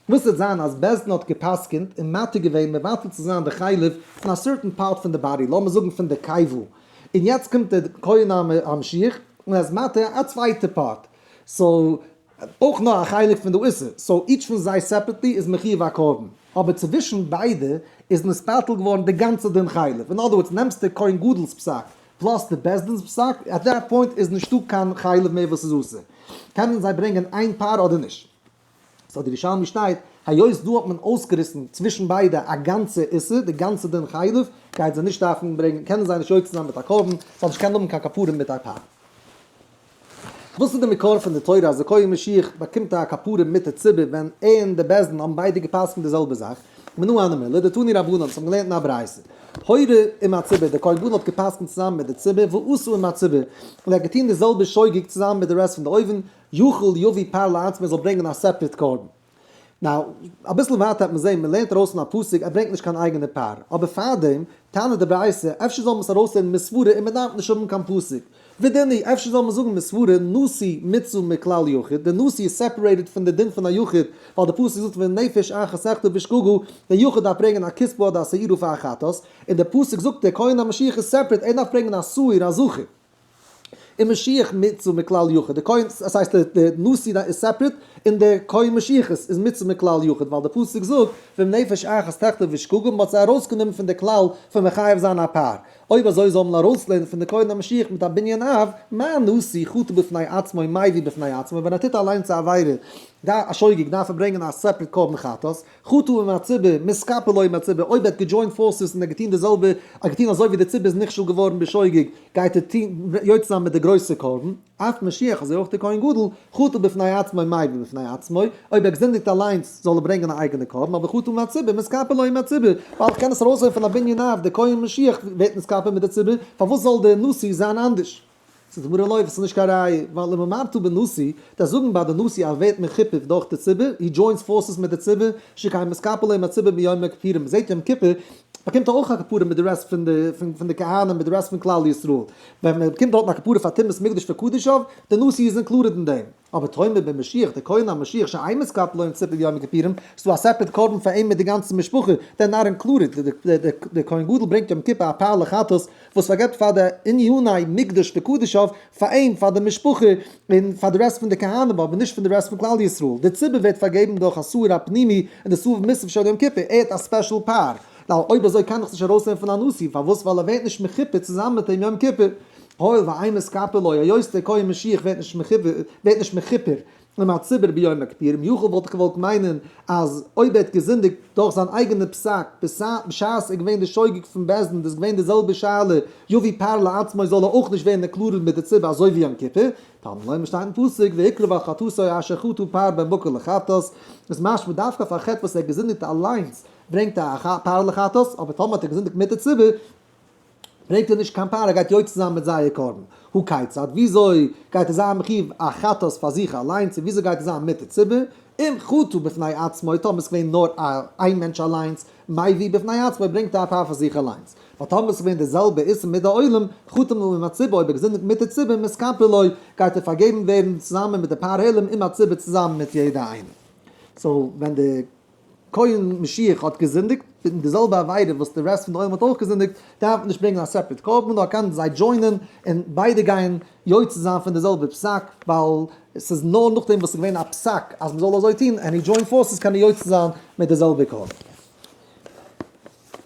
וואס וועט זיין אז בית דין האט גע'פסק'נט און מתיר געווען מבטל צו זיין די חלב פון א certain part פון די body, לאמיר זאגן פון די קיבה, און יעצט קומט דער כהן המשיח און ער איז מתיר א צווייטע part, so אויך נאר א חלק פון די איסור, so each פון זיי separately איז מחיוב א קרבן, אבער צווישן ביידע איז נתבטל געווארן די גאנצע דין חלב, אין other words נעמסט די כהן גדול'ס פסק plus די בית דין'ס פסק, at that point איז נישטא קיין חלב מער וואס איז אסור, קענען זיי ברענגען איין פר אדער נישט? so די ירושלמי שטייט, היות דא האט מען אויסגעריסן צווישן ביידע א גאנצע איסור, די גאנצע דין חלב, גייט זיי נישט דארפן ברענגען, קענען זיי נישט יוצא זיין מיט א קרבן, זאל נישט קענען האבן קיין כפרה מיט א פר. וואס איז די מקור פון די תורה אז די כהן משיח באקומט א כפרה מיט די ציבור ווען ער און די בית דין האבן ביידע גע'פסק'נט די זעלבע זאך? מנא הני מילי דתנו רבנן, וואס האבן געלערנט אין א ברייתא. הורה עם הציבור, די כהן גדול האט גע'פסק'נט צוזאמען מיט די ציבור, ועשה עם הציבור, און ער האט געטון די זעלבע שוגג צוזאמען מיט די rest פון די אויבן, יכול יביא פר לעצמו ער זאל ברענגען א separate קרבן. now, אביסל ווייטער וועט מען זען, מען לערנט ארויס פון א פסוק, ער ברענגט נישט קיין אייגענע פר. אבער פארדעם, טענה'ט די ברייתא, אפשר זאל מען עס ארויסלערנען מסברה און מען דארף נישט האבן קיין פסוק. ודין הוא, אפשר זאל מען זאגן מסברה, נשיא מוציא מכלל יחיד, די נשיא איז separated פון די דין פון א יחיד, ווייל די פסוק זאגט ונפש אחת תחטא בשגגה, דער יחיד דארף ברענגען א כשבה אדער א שעירה פאר א חטאת, און די פסוק זאגט דער כהן המשיח איז separate, ער דארף ברענגען א שעיר א זכר. און משיח מוציא מכלל יחיד, די כהן, עס הייסט די נשיא איז separate, און די כהן משיח איז מוציא מכלל יחיד, ווייל די פסוק זאגט, ואם נפש אחת תחטא בשגגה, מען האט זיי ארויסגענומען פון די כלל פון מחייב זיין א פר. אויב אזוי זאל מען ארויסלערנען פון די כהן המשיח מיט א בנין אב, מה נשיא חטא בפני עצמו מביא בפני עצמו, ווען ער טוט אליינס א עבירה, א שוגג, דארף ער ברענגען א separate קרבן חטאת, חטא עם הציבור, מתכפר לו עם הציבור, אויב ער האט גע join ט forces און ער האט געטון די זעלבע, ער האט געטון אזוי ווי די ציבור איז נכשל געווארן בשוגג, גייט ער טון, יוצא זיין מיט די גרויסע קרבן, אף משיח אזוי אויך די כהן גדול, חטא בפני עצמו מביא בפני עצמו, אויב ער האט געזינדיגט אליינס זאל ער ברענגען א אייגענע קרבן, אבער חטא עם הציבור, מתכפר לו עם הציבור, ווייל איך קען עס ארויסזען פון א בנין אב, די כהן משיח ווערט נתכפר מיט די ציבור, פארוואס זאל די נשיא זיין אנדערש? ס'איז גמרא לא, ס'איז נישט קיין ראיה, ווייל אם אמרת בנשיא, דאס זאגן ביי די נשיא אז ווערט מכופף דורך די ציבור, he joins forces מיט די ציבור, שכן מתכפר לו עם הציבור ביום הכיפורים, מ'זעט יום כיפור באקומט ער אויך א כפרה מיט די rest פון די כהנים מיט די rest פון כלל ישראל, ווען מ'באקומט דארטן א כפרה פאר טומאת מקדש וקדשיו, די נשיא איז included אין דעם. אבער תאמר במשיח, די כהן המשיח שאין מתכפר לו עם ציבור ביום הכיפורים, ס'דא א separate קרבן פאר אים מיט די גאנצע משפחה, they're not included, די כהן גדול ברענגט יום כיפור א פר לחטאת וואס פארגעבט פאר די עניני מקדש וקדשיו, פאר אים, פאר די משפחה, און פאר די rest פון די כהנים, אבער נישט פון די rest פון כלל ישראל. די ציבור ווערט פארגעבן דורך א שעיר הפנימי און די שעיר מוסף של יום כיפור, ער האט א special פר. ווייל אויב אזוי קען איך נישט ארויסנעמען פון א נשיא, פארוואס? ווייל ער ווערט נישט מכופר צוזאמען מיט אים יום כיפור. הואיל ואין מתכפר לו, היות דער כהן משיח ווערט נישט מכופר, ווערט נישט מכופר עם הציבור ביום הכיפורים, יכול וואלט איך געוואלט מיינען אז אויב ער האט געזינדיגט דורך זיין אייגענע פסק בשעת ער איז געווען די שוגג פון בית דין, דאס איז געווען די זעלבע שאלה, יביא פר לעצמו זאל ער אויך נישט ווערן included מיט די ציבור אזוי ווי יום כיפור, תלמוד לומר שטייט אין פסוק והקריב על חטאתו אשר חטא פר בן בקר לחטאת, איז משמע דווקא אויף א חטא וואס ער האט געזינדיגט אליינס ברענגט ער א פר לחטאת, אבער טאמער האט ער געזינדיגט מיט די ציבור ברענגט ער נישט קיין פר, ער גייט יוצא זיין מיט זייער קרבן. הא כיצד, וויאזוי גייט ער זיין מחיוב א חטאת פאר זיך אליינס, און וויאזוי גייט ער זיין מיט די ציבור? אם חטא בפני עצמו, טאמער איז געווען נאר א איין מענטש אליינס, מביא בפני עצמו, ברענגט ער א פר פאר זיך אליינס. ווייל טאמער איז געווען די זעלבע איסור מיט די עולם, חטא עם הציבור, אויב ער געזינדיגט מיט די ציבור, מתכפר לו, גייט ער פארגעבן ווערן צוזאמען מיט די פר העלם עם הציבור צוזאמען מיט יעדע איינעם. so ווען די כהן משיח האט געזינדיגט מיט די זעלבע עבירה וואס די rest פון די עולם האט אויך געזינדיגט, דארף מען נישט ברענגען א separate קרבן, נאר קען זיי join ען און ביידע גייען יוצא זיין פון די זעלבע פסק, ווייל עס איז נאר נאכדעם וואס עס איז געווען א פסק אז מען זאל אזוי טון, and he join forces קען ער יוצא זיין מיט די זעלבע קרבן.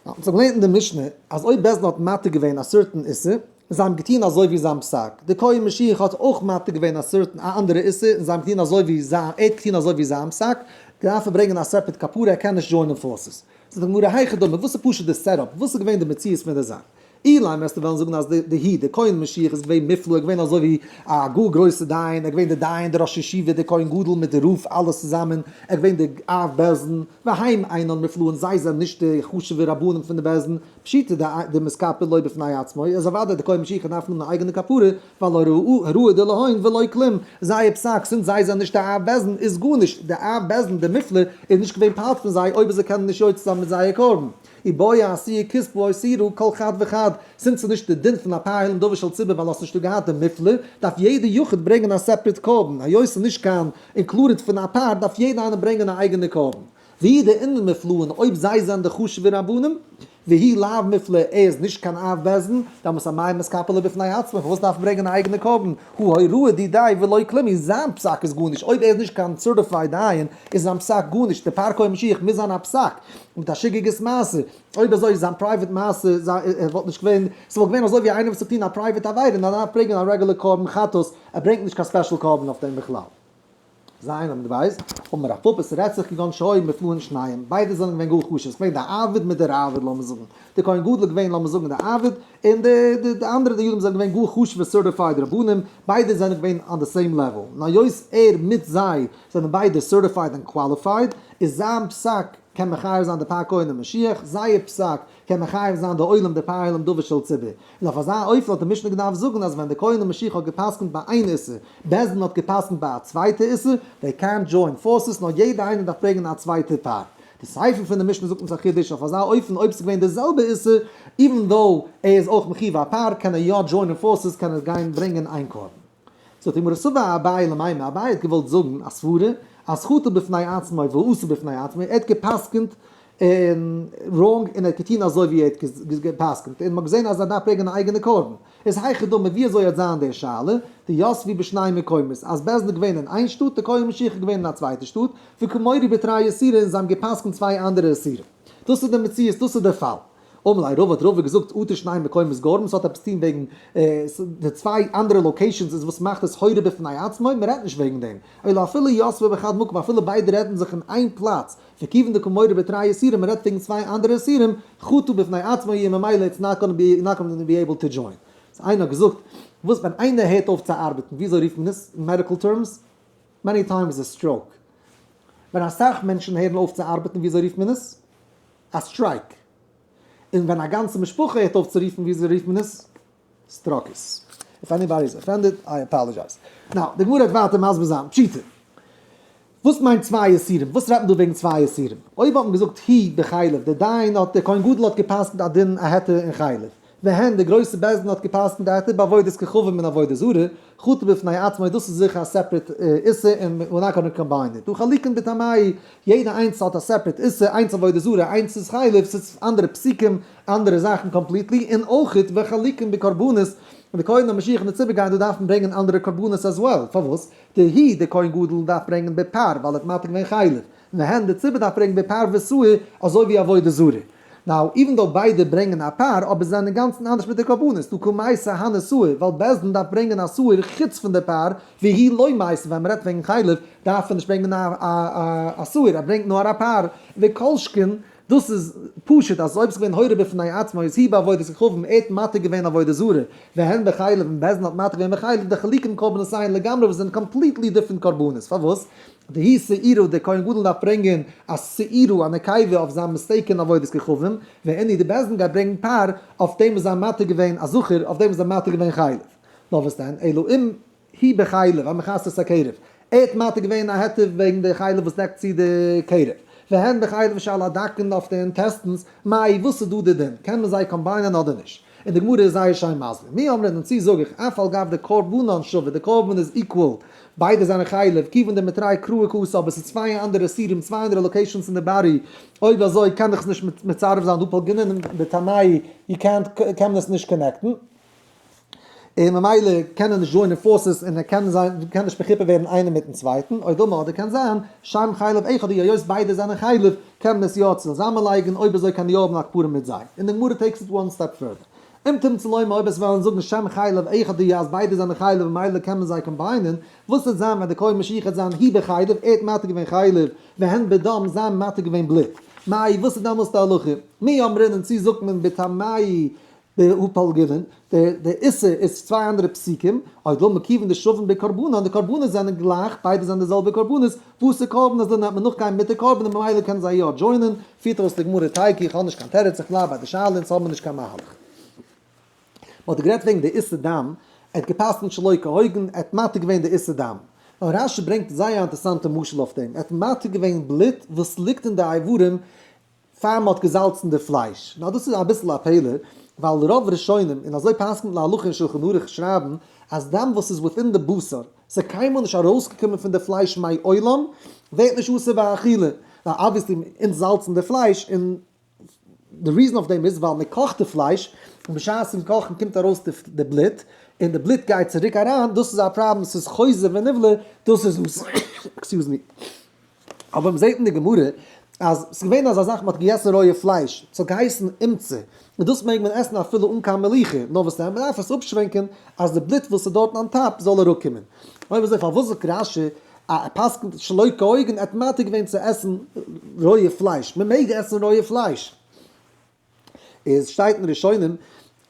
אונז האבן געלערנט אין די משנה אז אויב בית דין האט מתיר געווען א certain איסור, און זיי האבן געטון אזוי ווי זיין פסק, די כהן משיח האט אויך מתיר געווען א certain א אנדערע איסור און זיי האבן געטון אזוי ווי זיין ער האט געטון אזוי ווי זיין פסק, דארף ער ברענגען א separate כפרה ער קען נישט join ען forces. זאגט די גמרא היכי דמי וואס איז פשוט די setup וואס איז געווען די מציאות פון די זאך? אילימא וועסטו וועלן זאגן אז די הי די כהן משיח איז געווען מופלא ער איז געווען אזוי ווי א גאר גרויסע דיין ער איז געווען די דיין די ראש ישיבה די כהן גדול מיט די רב אלעס צוזאמען ער איז געווען די אב בית דין והם אינן מופלאין זיי זענען נישט די חשובע רבנים פון די בית דין פשיטא דמתכפר לו בפני עצמו, איז אוודאי די כהן משיח דארף האבן א אייגענע כפרה, ווייל הוראה דלהון ולא כלום, זייער פסק זינט זיי זענען נישט די אב בית דין איז גארנישט, די אב בית דין די מופלא איז נישט געווען part פון זיי אויב זיי קענען נישט יוצא זיין מיט זייער קרבן. איבעיא עשיה כספו אסירו כל חד וחד, זינט ס'איז נישט די דין פון א פר העלם דבר של ציבור ווייל האסט נישט דא געהאט די מופלא, דארף יעדע יחיד ברענגען א separate קרבן, היות ס'איז נישט קיין included פון א פר דארף יעדע איינער ברענגען א אייגענע קרבן. ואי דאינון מופלאין אויב זיי זענען די חשוב'ע רבנים, והוא לאו מופלא ער איז נישט קיין אב בית דין, דאמאלס אמאי מתכפר לו בפני עצמו, פארוואס דארף ער ברענגען א אייגענע קרבן, הא הוראה דידיה ולא כלום היא, זיין פסק איז גארנישט, אויב ער איז נישט קיין certified דיין איז זיין פסק גארנישט, די פר כהן משיח מוז זיין א פסק, מיט א שגגת מעשה, אויב אזוי איז זיין private מעשה, ער וואלט נישט געווען, ס'וואלט געווען אזוי ווי איינער וואס האט געטון א private עבירה און ער דארף ברענגען א רעגולער קרבן חטאת, ער ברענגט נישט קיין special קרבן אויף דעם בכלל. זיין האבן די בית, אמר רב פפא ס'רעדט זיך כגון שהיו מופלאין שניהם, ביידע זענען געווען גאר חשוב, ס'געווען די אב"ד מיט די ראב"ד לאמיר זאגן, די כהן גדול איז געווען לאמיר זאגן די אב"ד, און די די אנדערע דיינים זענען געווען גאר חשוב'ע certified רבנים, ביידע זענען געווען on the same level, און היות ער מיט זיי זענען ביידע certified און qualified, איז זיין פסק קען מחייב זיין די פר כהן און משיח, זייער פסק קען מחייב זיין די עולם די פר העלם דבר של ציבור. און אויף אזא אופן האט די משנה געדארפט זאגן אז ווען די כהן און משיח האט גע'פסק'נט ביי איין איסור, בית דין האט גע'פסק'נט ביי א צווייטע איסור, they can't join forces נאר יעדע איינער דארף ברענגען א צווייטע פר. די סיפא פון די משנה זאגט אונז א חידוש אויף אזא אופן אויב ס'איז געווען די זעלבע איסור, even though ער איז אויך מחיוב א פר, קען ער יא join ען forces קען ער גיין ברענגען איין קרבן. זאגט די גמרא סבר אביי למימר, אביי האט געוואלט זאגן א סברה אז חטא בפני עצמו ואסור בפני עצמו, ער האט גע'פסק'נט און wrong און ער האט געטון אזוי ווי ער האט גע'פסק'נט און מ'האט געזען אז ער דארף ברענגען א אייגענע קרבן. איז היכי דמי ווי אזוי האט זיין די שאלה, דיתבי בשני מקומות, אז בית דין איז געווען אין איין שטאט די כהן משיח איז געווען אין א צווייטע שטאט, וקמורי בתרי איסורי און זיי האבן גע'פסק'נט צוויי אנדערע איסורים. דאס איז די מציאות דאס איז די פאל. אמר ליה רבא האט רבא געזאגט אטו שני מקומות גרמא ס'האט עפעס טון וועגן די צוויי אנדערע locations איז וואס מאכט עס הורה בפני עצמו מ'רעדט נישט וועגן דעם אלא אפילו יתבי בחד מקום אפילו ביידע רעדן זיך אין איין פלאץ וכיוון דקמורי בתרי איסורי מ'רעדט וועגן צוויי אנדערע איסורים חטא בפני עצמו יהיה ממילא it's not gonna be not gonna be able to join. סאו איינער האט געזאגט וואס ווען איינער הערט אויף צו ארבעטן וויאזוי רופט מען עס אין medical terms? Many times a stroke. ווען אסאך מענטשן הערן אויף צו ארבעטן וויאזוי רופט מען עס? א strike. און ווען א גאנצע משפחה הערט אויף צו רופן וויאזוי רופט מען עס? סטראקעס. If anybody is offended, I apologize. Now, די גמרא וועט ווייטער מסביר זיין פשיטא. וואס מיינט צוויי איסורים? וואס רעדט מען דא וועגן צוויי איסורים? אויב האט מען געזאגט הוא בחלב, דער דיין האט, דער כהן גדול האט גע'פסק'נט א דין א היתר אין חלב, והן, די גרויסע בית דין האט גע'פסק'נט א היתר בעבודת כוכבים און עבודה זרה, חטא בפני עצמו, דאס איז זיכער א separate איסור און we're not gonna combine it. דהא חלוקין בטעמייהו, יעדע איינס האט א separate איסור, איינס עבודה זרה, איינס איז חלב, ס'איז אנדערע פסוקים, אנדערע זאכן completely, און אויכעט וחלוקין בקרבנות, און די כהן המשיח און די ציבור גייען דא דארפן ברענגען אנדערע קרבנות as well, פארוואס? דהוא די כהן גדול דארף ברענגען בפר ווייל ער האט מתיר געווען חלב, והן די ציבור דארף ברענגען בפר ושעיר אזוי ווי עבודה זרה. Now, even though ביידע ברענגען א פר, אבער זיי זענען אינגאנצן אנדערש מיט די קרבנות, דהא קא מייתי הני שעיר, ווייל בית דין דארף ברענגען א שעיר חוץ פון די פר, והוא לא מייתי ווען מ'רעדט וועגן חלב דארף ער נישט ברענגען א שעיר, ער ברענגט נאר א פר, וכל שכן דאס איז פשוט אז אויב ס'געווען הורה בפני עצמו איז הוא בעבודת כוכבים ער האט מתיר געווען עבודה זרה, והן בחלב און בית דין האט מתיר געווען בחלב דחלוקין קרבנותיהן לגמרי וואס זענען completely different קרבנות, פארוואס? דהוא שעירא דער כהן גדול דארף ברענגען א שעירא א נקבה אויף זיין mistake אין עבודת כוכבים, ואינהו די בית דין גייט ברענגען פר אויף דעם וואס זיי האבן מתיר געווען א זכר אויף דעם וואס זיי האבן מתיר געווען חלב. נאר וואס דען אלא אם הוא בחלב המכסה את הקרב, ער האט מתיר געווען א היתר וועגן די חלב וואס דעקט צו די קרב, והן בחלב שעל הדקין אויף די intestines, מאי וואס איז דא די דין, קען מען זיי combine ען אדער נישט? און די גמרא איז זייער שיין מסביר, מי אמרינן און צו זאג איך, אף על גב דקרבנן שווה, די קרבן איז equal, ביידע זענען חלב, כיוון דמתרי קראי קאתי, אבער ס'איז צוויי אנדערע איסורים, צוויי אנדערע locations אין די body, אויב אזוי קען איך עס נישט מצרף זיין, דהא פלגינן בטעמייהו, יו קענט, קען מען עס נישט connect ן. און ממילא קען ער נישט join ען forces און ער קען זיין קען נישט מחובר ווערן איינער מיטן צווייטן, או דילמא אדער קען זיין שם חלב אחד הוא היות ביידע זענען חלב קען מען עס יא צוזאמען לייגן אויב אזוי קען יא האבן א כפרה מיט זיי, און די גמרא takes it one step further. אם תמצא לומר אויב עס וועלן זאגן שם חלב אחד הוא אז ביידע זענען חלב ממילא קען מען זיי combine ען, וואס וועט זיין ווען די כהן משיח וועט זיין הוא בחלב ער האט מתיר געווען חלב והן בדם זיי האבן מתיר געווען בלוט מאי וואס איז דעמאלס די הלכה מי אמרינן צו זאגט מען בטעמייהו דהא פלגינן, די איסור איז צוויי אנדערע פסוקים, או דילמא כיוון דשוין בקרבנן, די קרבנות זענען גלייך, ביידע זענען די זעלבע קרבנות, בתר קרבן אז דאן וועט מען נאכגיין מיט די קרבן און ממילא קענען זיי יא join ען, פירט אויס די גמרא תיקו, איך האב נישט קיין תירוץ, איך בלייב ביי די שאלה, אונז האבן נישט קיין מהלך. מען האט גערעדט וועגן די איסור דם, ער האט גע'פסק'נט שלא כהוגן, ער האט מתיר געווען די איסור דם. נאר רש"י ברענגט זייער א אינטערעסאנטע משל אויף דעם, ער האט מתיר געווען בלוט וואס ליגט אין די איברים פאר מען האט געזאלצן די פלייש. נאר דאס איז אביסל א פלא, ווייל רוב ראשונים, און אזוי פסק'נט להלכה אין שלחן ערוך, שרייבן אז דם וואס איז within די בשר, ס'איז קיינמאל נישט ארויסגעקומען פון די פלייש מעולם, ווערט נישט אסור באכילה. ווייל obviously אונז זאלצן די פלייש, און די reason אויף דעם איז ווייל מען קאכט די פלייש, און בשעת'ן קאכן קומט ארויס די בלוט, און די בלוט גייט צוריק אריין, דאס איז א פראבלעם, ס'איז חוזר ונבלע, דאס איז אסור. Excuse me. אבער מ'זעט אין די גמרא אז ס'איז געווען אזא זאך מ'האט געגעסן רויע פלייש, ס'האט געהייסן אומצא, און דאס מעג מען עסן אפילו אן קיין מליחה, נאר וואס דען מ'דארף עס אפשווענקען אז די בלוט וואס איז דארטן on top זאל אראפקומען. אויב אזוי פארוואס זאגט רש"י א ער פסק'נט שלא כהוגן ער האט מתיר געווען צו עסן רויע פלייש, מ'מעג עסן רויע פלייש? איז שטייט אין ראשונים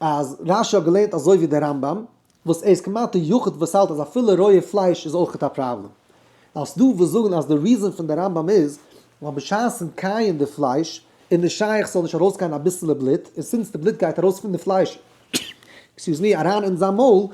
אז רש"י האט געלערנט אזוי ווי דער רמב"ם, וואס ער איז כמעט די יחיד וואס האלט אז אפילו רויע פלייש איז אויכעט א פראבלעם. נאר ס'דא וואס זאגן אז די reason פון די רמב"ם איז ווייל בשעת'ן קייען די פלייש איז נישט שייך ס'זאל נישט ארויסגיין אביסעלע בלוט, און since די בלוט גייט ארויס פון די פלייש excuse me אריין אין זיין מויל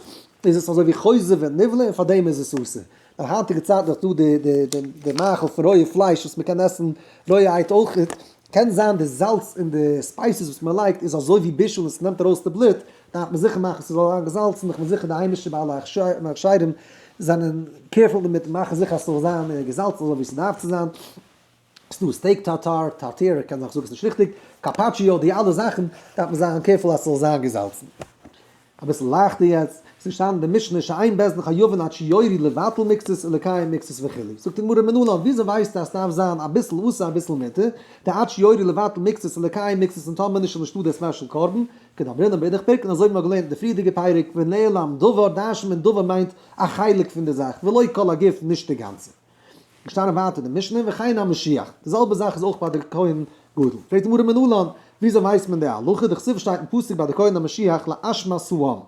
איז עס אזוי ווי חוזר ונבלע און פארדעם איז עס אסור. נאר היינטיגע צייטן איז דא די מאכל פון רויע פלייש וואס מ'קען עסן רויעהייט אויכעט, קען זיין די זאלץ און די spices וואס מען לייגט איז אזוי ווי בישול און ס'נעמט ארויס די בלוט, דארף מען זיכער מאכן ס'זאל זיין געזאלצן, איך בין זיכער די היימישע בעלי הכשרים זענען careful דערמיט און מאכן זיכער אז ס'זאל זיין געזאלצן אזוי ווי ס'דארף צו זיין. ס'דא steak tartare, טארטיר, קען זיין איך זאג עס נישט ריכטיג, carpaccio, די אלע זאכן דארף מען זיין careful אז ס'זאל זיין געזאלצן. אביסל לייכטער יעצט, ס'איז געשטאנען אין די משנה שאין בית דין חייבין עד שיורו לבטל מקצת ולקיים מקצת וכו', זאגט די גמרא מנלן, וויאזוי ווייסטו אז ס'דארף זיין אביסל אסור אביסל מותר, די עד שיורו לבטל מקצת ולקיים מקצת און טאמער נישט איז נישטא די special קרבן, כדאמרינן באידך פירקין אזוי ווי מ'האט געלערנט אין די פריערדיגע פרק ונעלם דבר, דרש'נט מען דבר מיינט א חלק פון די זאך, ולא כל הגוף נישט די גאנצע. געשטאנען ווייטער די משנה וכן המשיח, די זעלבע זאך איז אויך ביי די כהן גדול, פרעגט די גמרא מנלן, וויאזוי ווייסט מען די הלכה, דכתיב שטייט אין פסוק ביי די כהן המשיח לאשמת העם,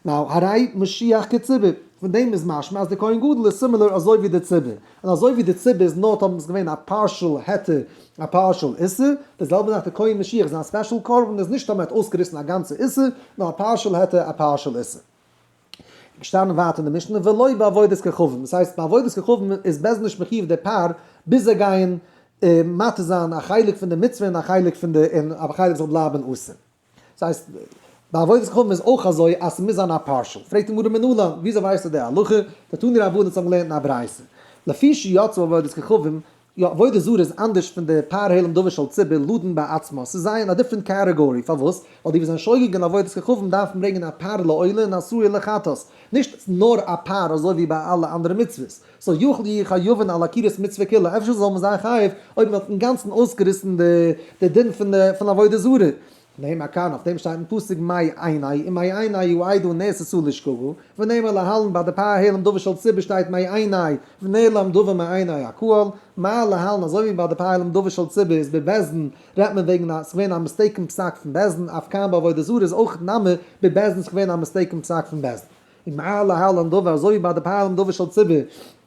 now הרי משיח כציבור, פון דעם איז משמע אז די כהן גדול איז similar אזוי ווי די ציבור, און אזוי ווי די ציבור איז נאר טאמער איז געווען א partial היתר א partial איסור, די זעלבע זאך די כהן משיח זיין special קרבן איז נישט טאמער ער האט אויסגעריסן א גאנצע איסור, נאר א partial היתר א partial איסור. געשטאנען ווייטער אין די משנה ולא בעבודת כוכבים, דאס הייסט ביי עבודת כוכבים איז בית דין נישט מחיוב די פר ביז זיי גייען מתיר זיין א חלק פון די מצוה און א חלק פון די און א חלק זאל בלייבען אסור. דאס הייסט ביי עבודת כוכבים איז אויך אזוי אז ס'מוז זיין א partial. פרעגט די גמרא מנלן וויאזוי ווייסטו די הלכה? דתנו רבנן האבן געלערנט אין א ברייתא לפי שיצאו עבודת כוכבים יא, עבודה זרה איז אנדערש פון די פר העלם דבר של ציבור לדון בעצמו, ס'איז זייער אין א different category, פארוואס? ווייל די וואס זענען שוגג אין עבודת כוכבים דארפן ברענגען א פר לעולה און א שעיר לחטאת, נישט נאר א פר אזוי ווי ביי אלע אנדערע מצוות, so יכול יהיו חייבין על עקירת מצוה כולה, אפשר זאל מען זיין חייב אויב מען האט אינגאנצן אויסגעריסן די דין פון עבודה זרה, נאמר כאן, אויף דעם שטייט אין פסוק מעיני, ומעיני העדה נעשתה לשגגה, ונאמר להלן ביי די פר העלם דבר של ציבור שטייט מעיני, ונעלם דבר מעיני הקהל, מה להלן אזוי ווי ביי די פר העלם דבר של ציבור איז בבית דין רעדט מען וועגן א ס'געווען א mistake אין פסק פון בית דין, אף כאן בעבודה זרה איז אויך נמי בבית דין ס'געווען א mistake אין פסק פון בית דין. ומה להלן דבר, אזוי ווי ביי די פר העלם דבר של ציבור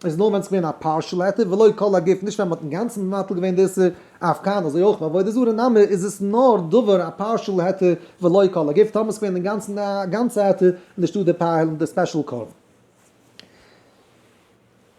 איז נאר ווען ס'געווען א partial היתר ולא כל הגוף נישט ווען מ'האט אינגאנצן מבטל געווען די איסור, אף כאן אזוי אויך בעבודה זרה נמי איז עס נאר דבר א partial היתר ולא כל הגוף, טאמער ס'געווען אינגאנצן א גאנצע היתר איז נישטא די פר העלם די special קרבן.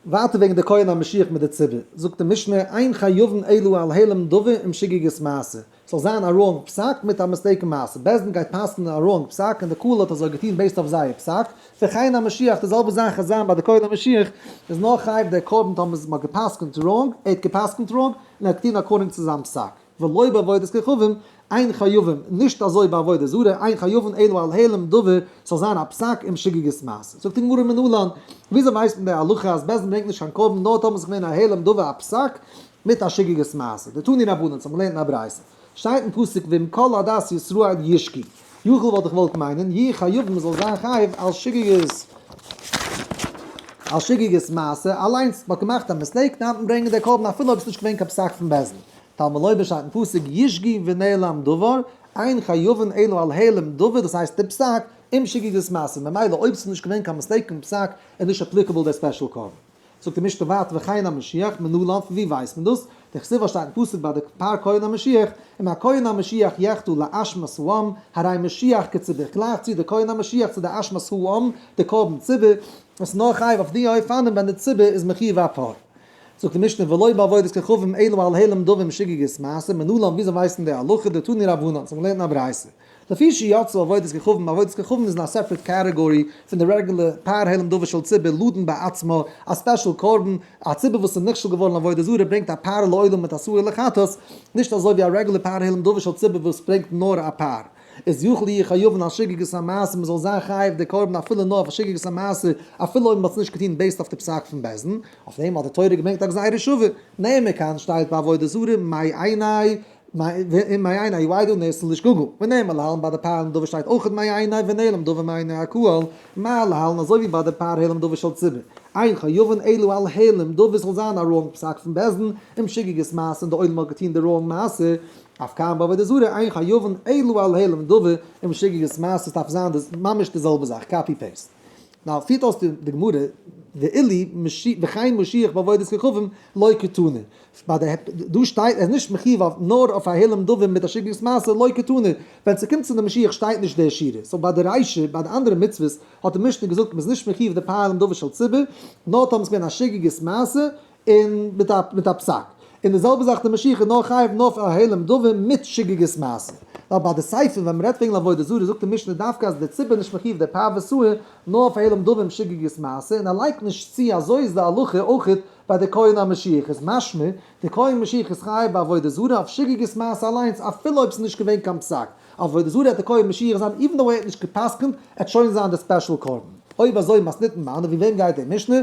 ווייטער וועגן די כהן המשיח מיט די ציבור, זאגט די משנה, אין חייבין אלא על העלם דבר עם שגגת מעשה, ס'זאל זיין א wrong פסק מיט א mistaken מעשה, בית דין גייט פסק'נען א wrong פסק און די קהל האט אזוי געטון based אויף זייער פסק, וכן המשיח די זעלבע זאך איז זיין ביי די כהן המשיח, איז נאר חייב דער קרבן טאמער מ'האט געפסק'נט wrong, ער האט געפסק'נט wrong, און ער האט געטון according צו זיין פסק. ולא בעבודת כוכבים, אין חייבים, נישט אזוי ביי עבודה זרה, אין חייבין אלא על העלם דבר, ס'זאל זיין א פסק עם שגגת מעשה. זאגט די גמרא מנלן, וויאזוי ווייסט מען די הלכה אז בית דין ברענגט נישט קיין קרבן נאר טאמער ס'איז געווען א העלם דבר א פסק מיט א שגגת מעשה? דתנו רבנן, ס'האט מען געלערנט אין א ברייתא, שטייט אין פסוק ועם כל עדת ישראל ישגו, יכול וואלט איך געוואלט מיינען, יהיו חייבים מ'זאל זיין חייב על שגגת על שגגת מעשה, אליינס מ'האט געמאכט א mistake דארף מען ברענגען די קרבן אפילו אויב ס'איז נישט געווען קיין פסק פון בית דין. תלמוד לומר שטייט אין פסוק ישגו ונעלם דבר, אין חייבין אלא על העלם דבר, דאס הייסט די פסק, עם שגגת מעשה, ממילא אויב ס'איז נישט געווען קיין mistake אין פסק איז נישט applicable דער special קרבן. זאגט די משנה ווייטער וכן המשיח, מנלן פון ווי ווייסט מען דאס? דכתיב שטייט אין פסוק ביי די פר כהן המשיח, אם הכהן המשיח יחטא לאשמת העם, הרי משיח כציבור, גלייך צו די כהן המשיח צו די אשמת העם, די קרבן ציבור, עס איז נאר חייב אויף די אופנים ווען די ציבור איז מחיוב א פר. זאגט די משנה ולא בעבודת כוכבים אלא על העלם דבר עם שגגת מעשה, מנלן וויאזוי ווייסן די הלכה דתנו רבנן, זיי האבן געלערנט אין א ברייתא. לפי שיצאו עבודת כוכבים, עבודת כוכבים איז אין א separate category פון די רעגולער פר העלם דבר של ציבור לדון בעצמו, א special קרבן, א ציבור וואס איז נכשל געווארן עבודה זרה ברענגט א פר לעולה מיט א שעיר לחטאת, נישט אזוי ווי א רעגולער פר העלם דבר של ציבור וואס ברענגט נאר א פר. איז יכול יהיו חייבין על שגגת המעשה מ'זאל זיין חייב די קרבן אפילו נאר אויף א שגגת המעשה אפילו אויב מ'האט עס נישט געטון based אויף די פסק פון בית דין, אויף דעם האט די תורה געברענגט א גזירה שווה, נאמר כאן שטייט ביי עבודה זרה מעיני מעיני העדה נעשה לשגגה, ונאמר להלן ביי די פר העלם דבר שטייט אויכעט מעיני ונעלם דבר מעיני הקהל, מה להלן אזוי ווי ביי די פר העלם דבר של ציבור, אין חייבין אלא על העלם דבר זאל זיין א wrong פסק פון בית דין, עם שגגת מעשה און די עולם האט געטון די wrong מעשה, אף כאן בעבודה זרה אין חייבין אלא על העלם דבר עם שגגת מעשה עס דארף זיין ממש די זעלבע זאך copy paste. now פירט אויס די גמרא ואילו וכן משיח בעבודת כוכבים לא קתני ביי די דא שטייט ער איז נישט מחיוב אויף נאר אויף א העלם דבר מיט א שגגת מעשה לא קתני ווען ס'קומט צו די משיח שטייט נישט די שורה so ביי די רישא ביי די אנדערע מצוות האט די משנה געזאגט מ'איז נישט מחיוב די פר העלם דבר של ציבור נאר טאמער ס'געווען א שגגת מעשה און מיט א פסק. און די זעלבע זאך די משיח איז נאר חייב נאר פאר א העלם דבר מיט שגגת מעשה. ווייל ביי די סיפא ווען מ'רעדט וועגן עבודה זרה זאגט די משנה דווקא אז דער ציבור נישט מחיוב די פר ושעיר נאר אויף העלם דבר שגגת מעשה און ער לייגט נישט צו אזוי איז די הלכה אויכעט ביי די כהן המשיח איז משמע די כהן משיח איז חייב בעבודה זרה אויף שגגת מעשה אליינס אפילו אויב ס'איז נישט געווען קיין פסק עבודה זרה העט די כהן משיח זיין even though ער האט נישט גע'פסק'נט עט שוין זיין די special קרבן. אויב אזוי מתניתין מני ווי וועם גייט די משנה?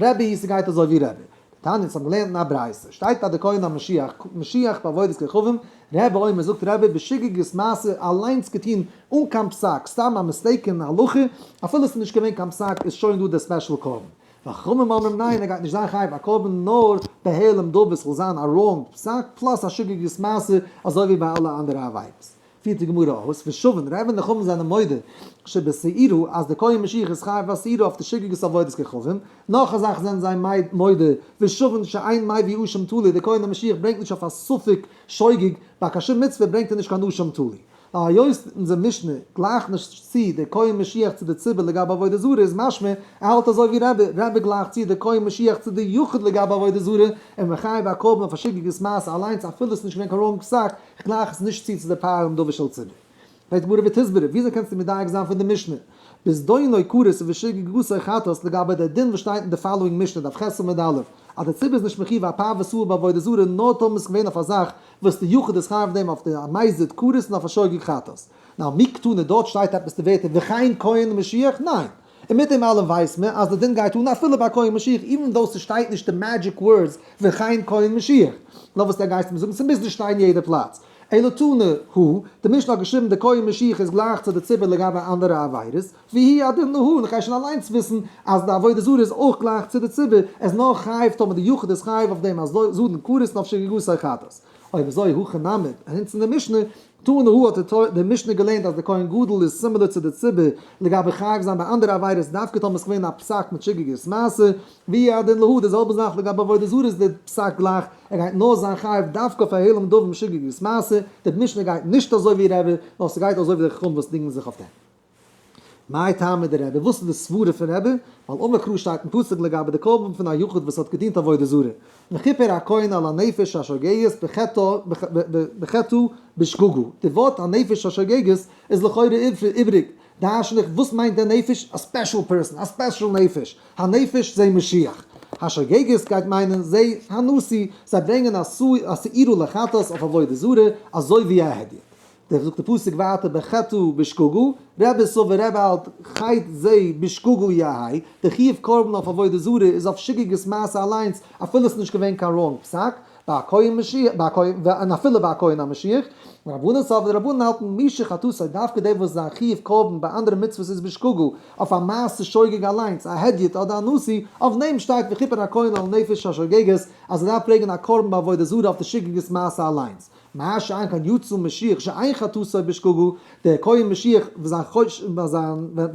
רבי היא ס'גייט אזוי ווי רבי. דתניא אונז האבן געלערנט אין א ברייתא שטייט ביי די כהן המשיח משיח בעבודת כוכבים רבי אומר זאגט רבי בשגגת מעשה אליינס געטון אן קיין פסק סתם א mistake אין הלכה אפילו ס'איז נישט געווען קיין פסק איז שוין דא די special קרבן. וחכמים אומרים ניין ער גייט נישט זיין חייב א קרבן נאר בהעלם דבר ס'זאל זיין א wrong פסק plus א שגגת מעשה אזוי ווי ביי אלע אנדערע עבירות. פירט די גמרא אויס, ושוין, רבי און די חכמים זענען מודה שבשעירה אז די כהן משיח איז חייב א שעירה אויף די שגגת עבודת כוכבים, נאך א זאך זענען זיי מודה, ושוין שאין מביא אשם תלוי, די כהן המשיח ברענגט נישט אויף א ספק שוגג, ביי קיין שום מצוה ברענגט ער נישט קיין אשם תלוי. היות אונזער משנה גלייכט נישט צו די כהן משיח צו די ציבור לגבי עבודה זרה איז משמע ער האלט אזוי ווי רבי, רבי גלייכט צו די כהן משיח צו די יחיד לגבי עבודה זרה און מחייב א קרבן אויף א שגגת מעשה אליינס אפילו עס איז נישט געווען קיין wrong פסק, כ'גלייך עס נישט צו צו די פר העלם דבר של ציבור. פרעגט די גמרא ותסברא, וויאזוי קענסטו מדייק זיין פון די משנה? בזדונו כרת ובשגגתו חטאת לגבי די דין וואס שטייט אין די following משנה דף ח' עמוד א', אז די ציבור איז נישט מחיוב א פר ושעיר בעבודה זרה נאר טאמער ס'איז געווען אויף א זאך וואס די יחיד איז חייב דעם אויף די מזיד כרת און אויף א שוגג חטאת. נאר מי קתני דארט שטייט עפעס די ווערטער וכן כהן משיח? ניין. און מיט דעם אלעם ווייסט מען אז די דין גייט אן אפילו ביי כהן משיח even though ס'שטייט נישט די magic words וכן כהן משיח. נאר וואס דער גייסט מיר זאגן ס'מוז נישט שטיין יעדע פלאץ. אלא תנא הא, די משנה האט געשריבן די כהן משיח איז גלייך צו די ציבור לגבי אנדערע עבירות, והוא הדין להא, און איך גיי שוין אליינס וויסן אז די עבודה זרה איז אויך גלייך צו די ציבור, עס איז נאר חייב טאמער די יחיד איז חייב אויף דעם אז זדון כרת און אויף שגגתו חטאת. אויב אזוי הכא נמי, אונז אין די משנה, תנא הא האט די משנה געלערנט אז די כהן גדול איז similar צו די ציבור לגבי חייב זיין ביי אנדערע עבירות דווקא טאמער עס איז געווען א פסק מיט שגגת מעשה, והוא הדין להא, די זעלבע זאך לגבי עבודה זרה איז די פסק גלייך, ער גייט נאר זיין חייב דווקא אויף א העלם דבר משגגת מעשה, די משנה גייט נישט אזוי ווי רבי, נאר ס'גייט אזוי ווי די חכמים וואס דינגען זיך אויף דעם. מאי טעמא דרבי, וואס איז די סברה פון רבי? ווייל אמר קרא שטייט אין פסוק לגבי די קרבן פון א יחיד וואס האט געדינט עבודה זרה, וכיפר הכהן על הנפש השוגגת בחטאה בשגגה, די ווארט הנפש השוגגת איז לכאורה איבריג, דרש'ן איך וואס מיינט דער נפש? א special person, א special נפש, הנפש זה משיח, השוגגת גייט מיינען זה הנשיא, זיי ברענגען א שעירה לחטאת אויף עבודה זרה, אזוי ווי א הדיוט. דער זאגט די פסוק ווייטער בחטאה בשגגה, רבי סבר רבי האלט חטא זה בשגגה יהא, די חיוב קרבן אויף עבודה זרה איז אויף שגגת מעשה אליינס אפילו עס איז נישט געווען קיין wrong פסק ביי א כהן משיח ביי א כהן און אפילו ביי א כהן המשיח, רבנן סבר די רבנן האלטן מי שחטאתו דווקא דער וואס זיין חיוב קרבן ביי אנדערע מצוות איז בשגגה אויף א מעשה שוגג אליינס א הדיוט אדער א נשיא אויף דעם שטייט וכיפר הכהן על נפש השוגגת אז ער דארף ברענגען א קרבן ביי עבודה זרה אויף די שגגת מעשה אליינס. מה שאין כן יצא משיח שאין חטאתו בשגגה, דער כהן משיח ביי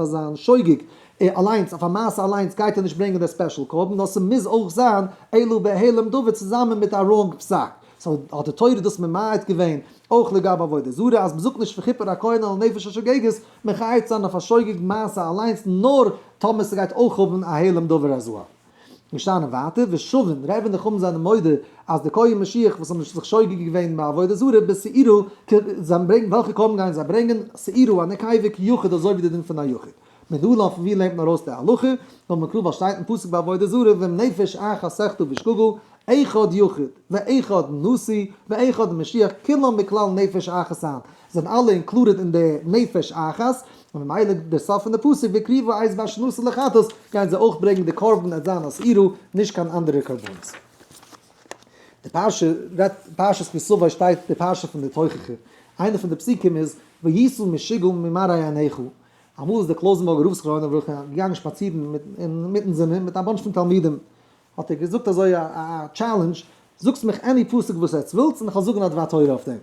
זיין שוגג אליינס אויף א מעשה אליינס גייט ער נישט ברענגען דער special קרבן, נאר ס'מוז אויך זיין אלא בהעלם דבר צוזאמען מיט א wrong פסק. so האט די תורה דאס ממעט געווען אויך לגבי עבודה זרה אז מ'זאגט נישט וכיפר הכהן על נפש השוגגת מחייב צו זיין אויף א שוגג מעשה אליינס נאר טאמער ס'גייט אויך האבן א העלם דבר הזוהר. געשטאנען ווייטער, ושוין, רבי און די חכמים זענען מודה אז די כהן משיח וואס האבן זיך שוגג געווען בעבודה זרה בשעירה, כ זיי ברענגן, וועלכע קרבן גייען זיי ברענגען, שעירה א נקבה כיחיד אזוי ווי די דין פון א יחיד. מנלן פון ווי לערנט מען ארויס די הלכה? דאמר קרא ווייל שטייט אין פסוק בעבודה זרה ואם נפש אחת תחטא בשגגה, אחד יחיד, ואחד נשיא, ואחד משיח, כולם מכלל נפש אחת הן, זענען אלע included אין די נפש אחת, און ממילא דער סוף פון די פסוק והקריבו את אשר נשא לחטאת גייען זיי אויך ברענגען די קרבן עט זיין א שעירה, נישט קיין אנדערע קרבנות. די פרשה רעדט פרשת כי תבוא שטייט די פרשה פון די תוכחה, איינע פון די פסוקים איז ויסעו משוגעים ממראה עיניך, אמאל איז דער קלויזענבורגער רב זכרונו לברכה געגאנגען שפאצירן אינמיטן זומער מיט א bunch פון תלמידים, האט ער געזאגט אזוי א challenge, זאגטס מיך any פסוק וואס עטס ווילטס און איך וועל זאגן א דבר תורה אויף דעם.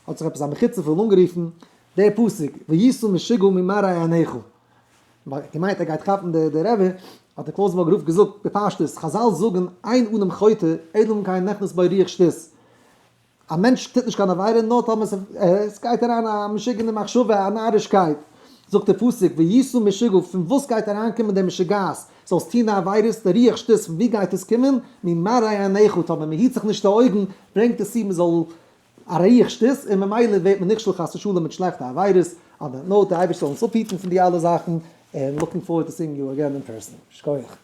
האט זיך עפעס א מחוצף אנגערופן, דער פסוק, ויסעו משוגעים ממראה עיניך. געמיינט ער גייט כאפן די רבי, האט דער קלויזענבורגער רב געזאגט בפשטות, חזל זאגן אין אדם חוטא אלא אם כן נכנס בו רוח שטות. א מענטש טוט נישט קיין עבירה נאר טאמער עס גייט אריין א משוגענע מחשבה, א נארישקייט. זאגט דער פסוק, ויסעו משוגעים, פון וואס גייט אריינקומען די משוגעת, זאלסט טון די עבירות, די רוח שטות, פון וואו גייט עס קומען? ממראה עיניך, טאמער מען היט זיך נישט די אויגן, ברענגט עס צו מען זאל א רוח שטות, און ממילא ווערט מען נכשל חס ושלום מיט שלעכטע עבירות. On that note, די אייבערשטער זאל אונז אפהיטן פון די אלע זאכן, און looking forward to seeing you again in person. שכוח.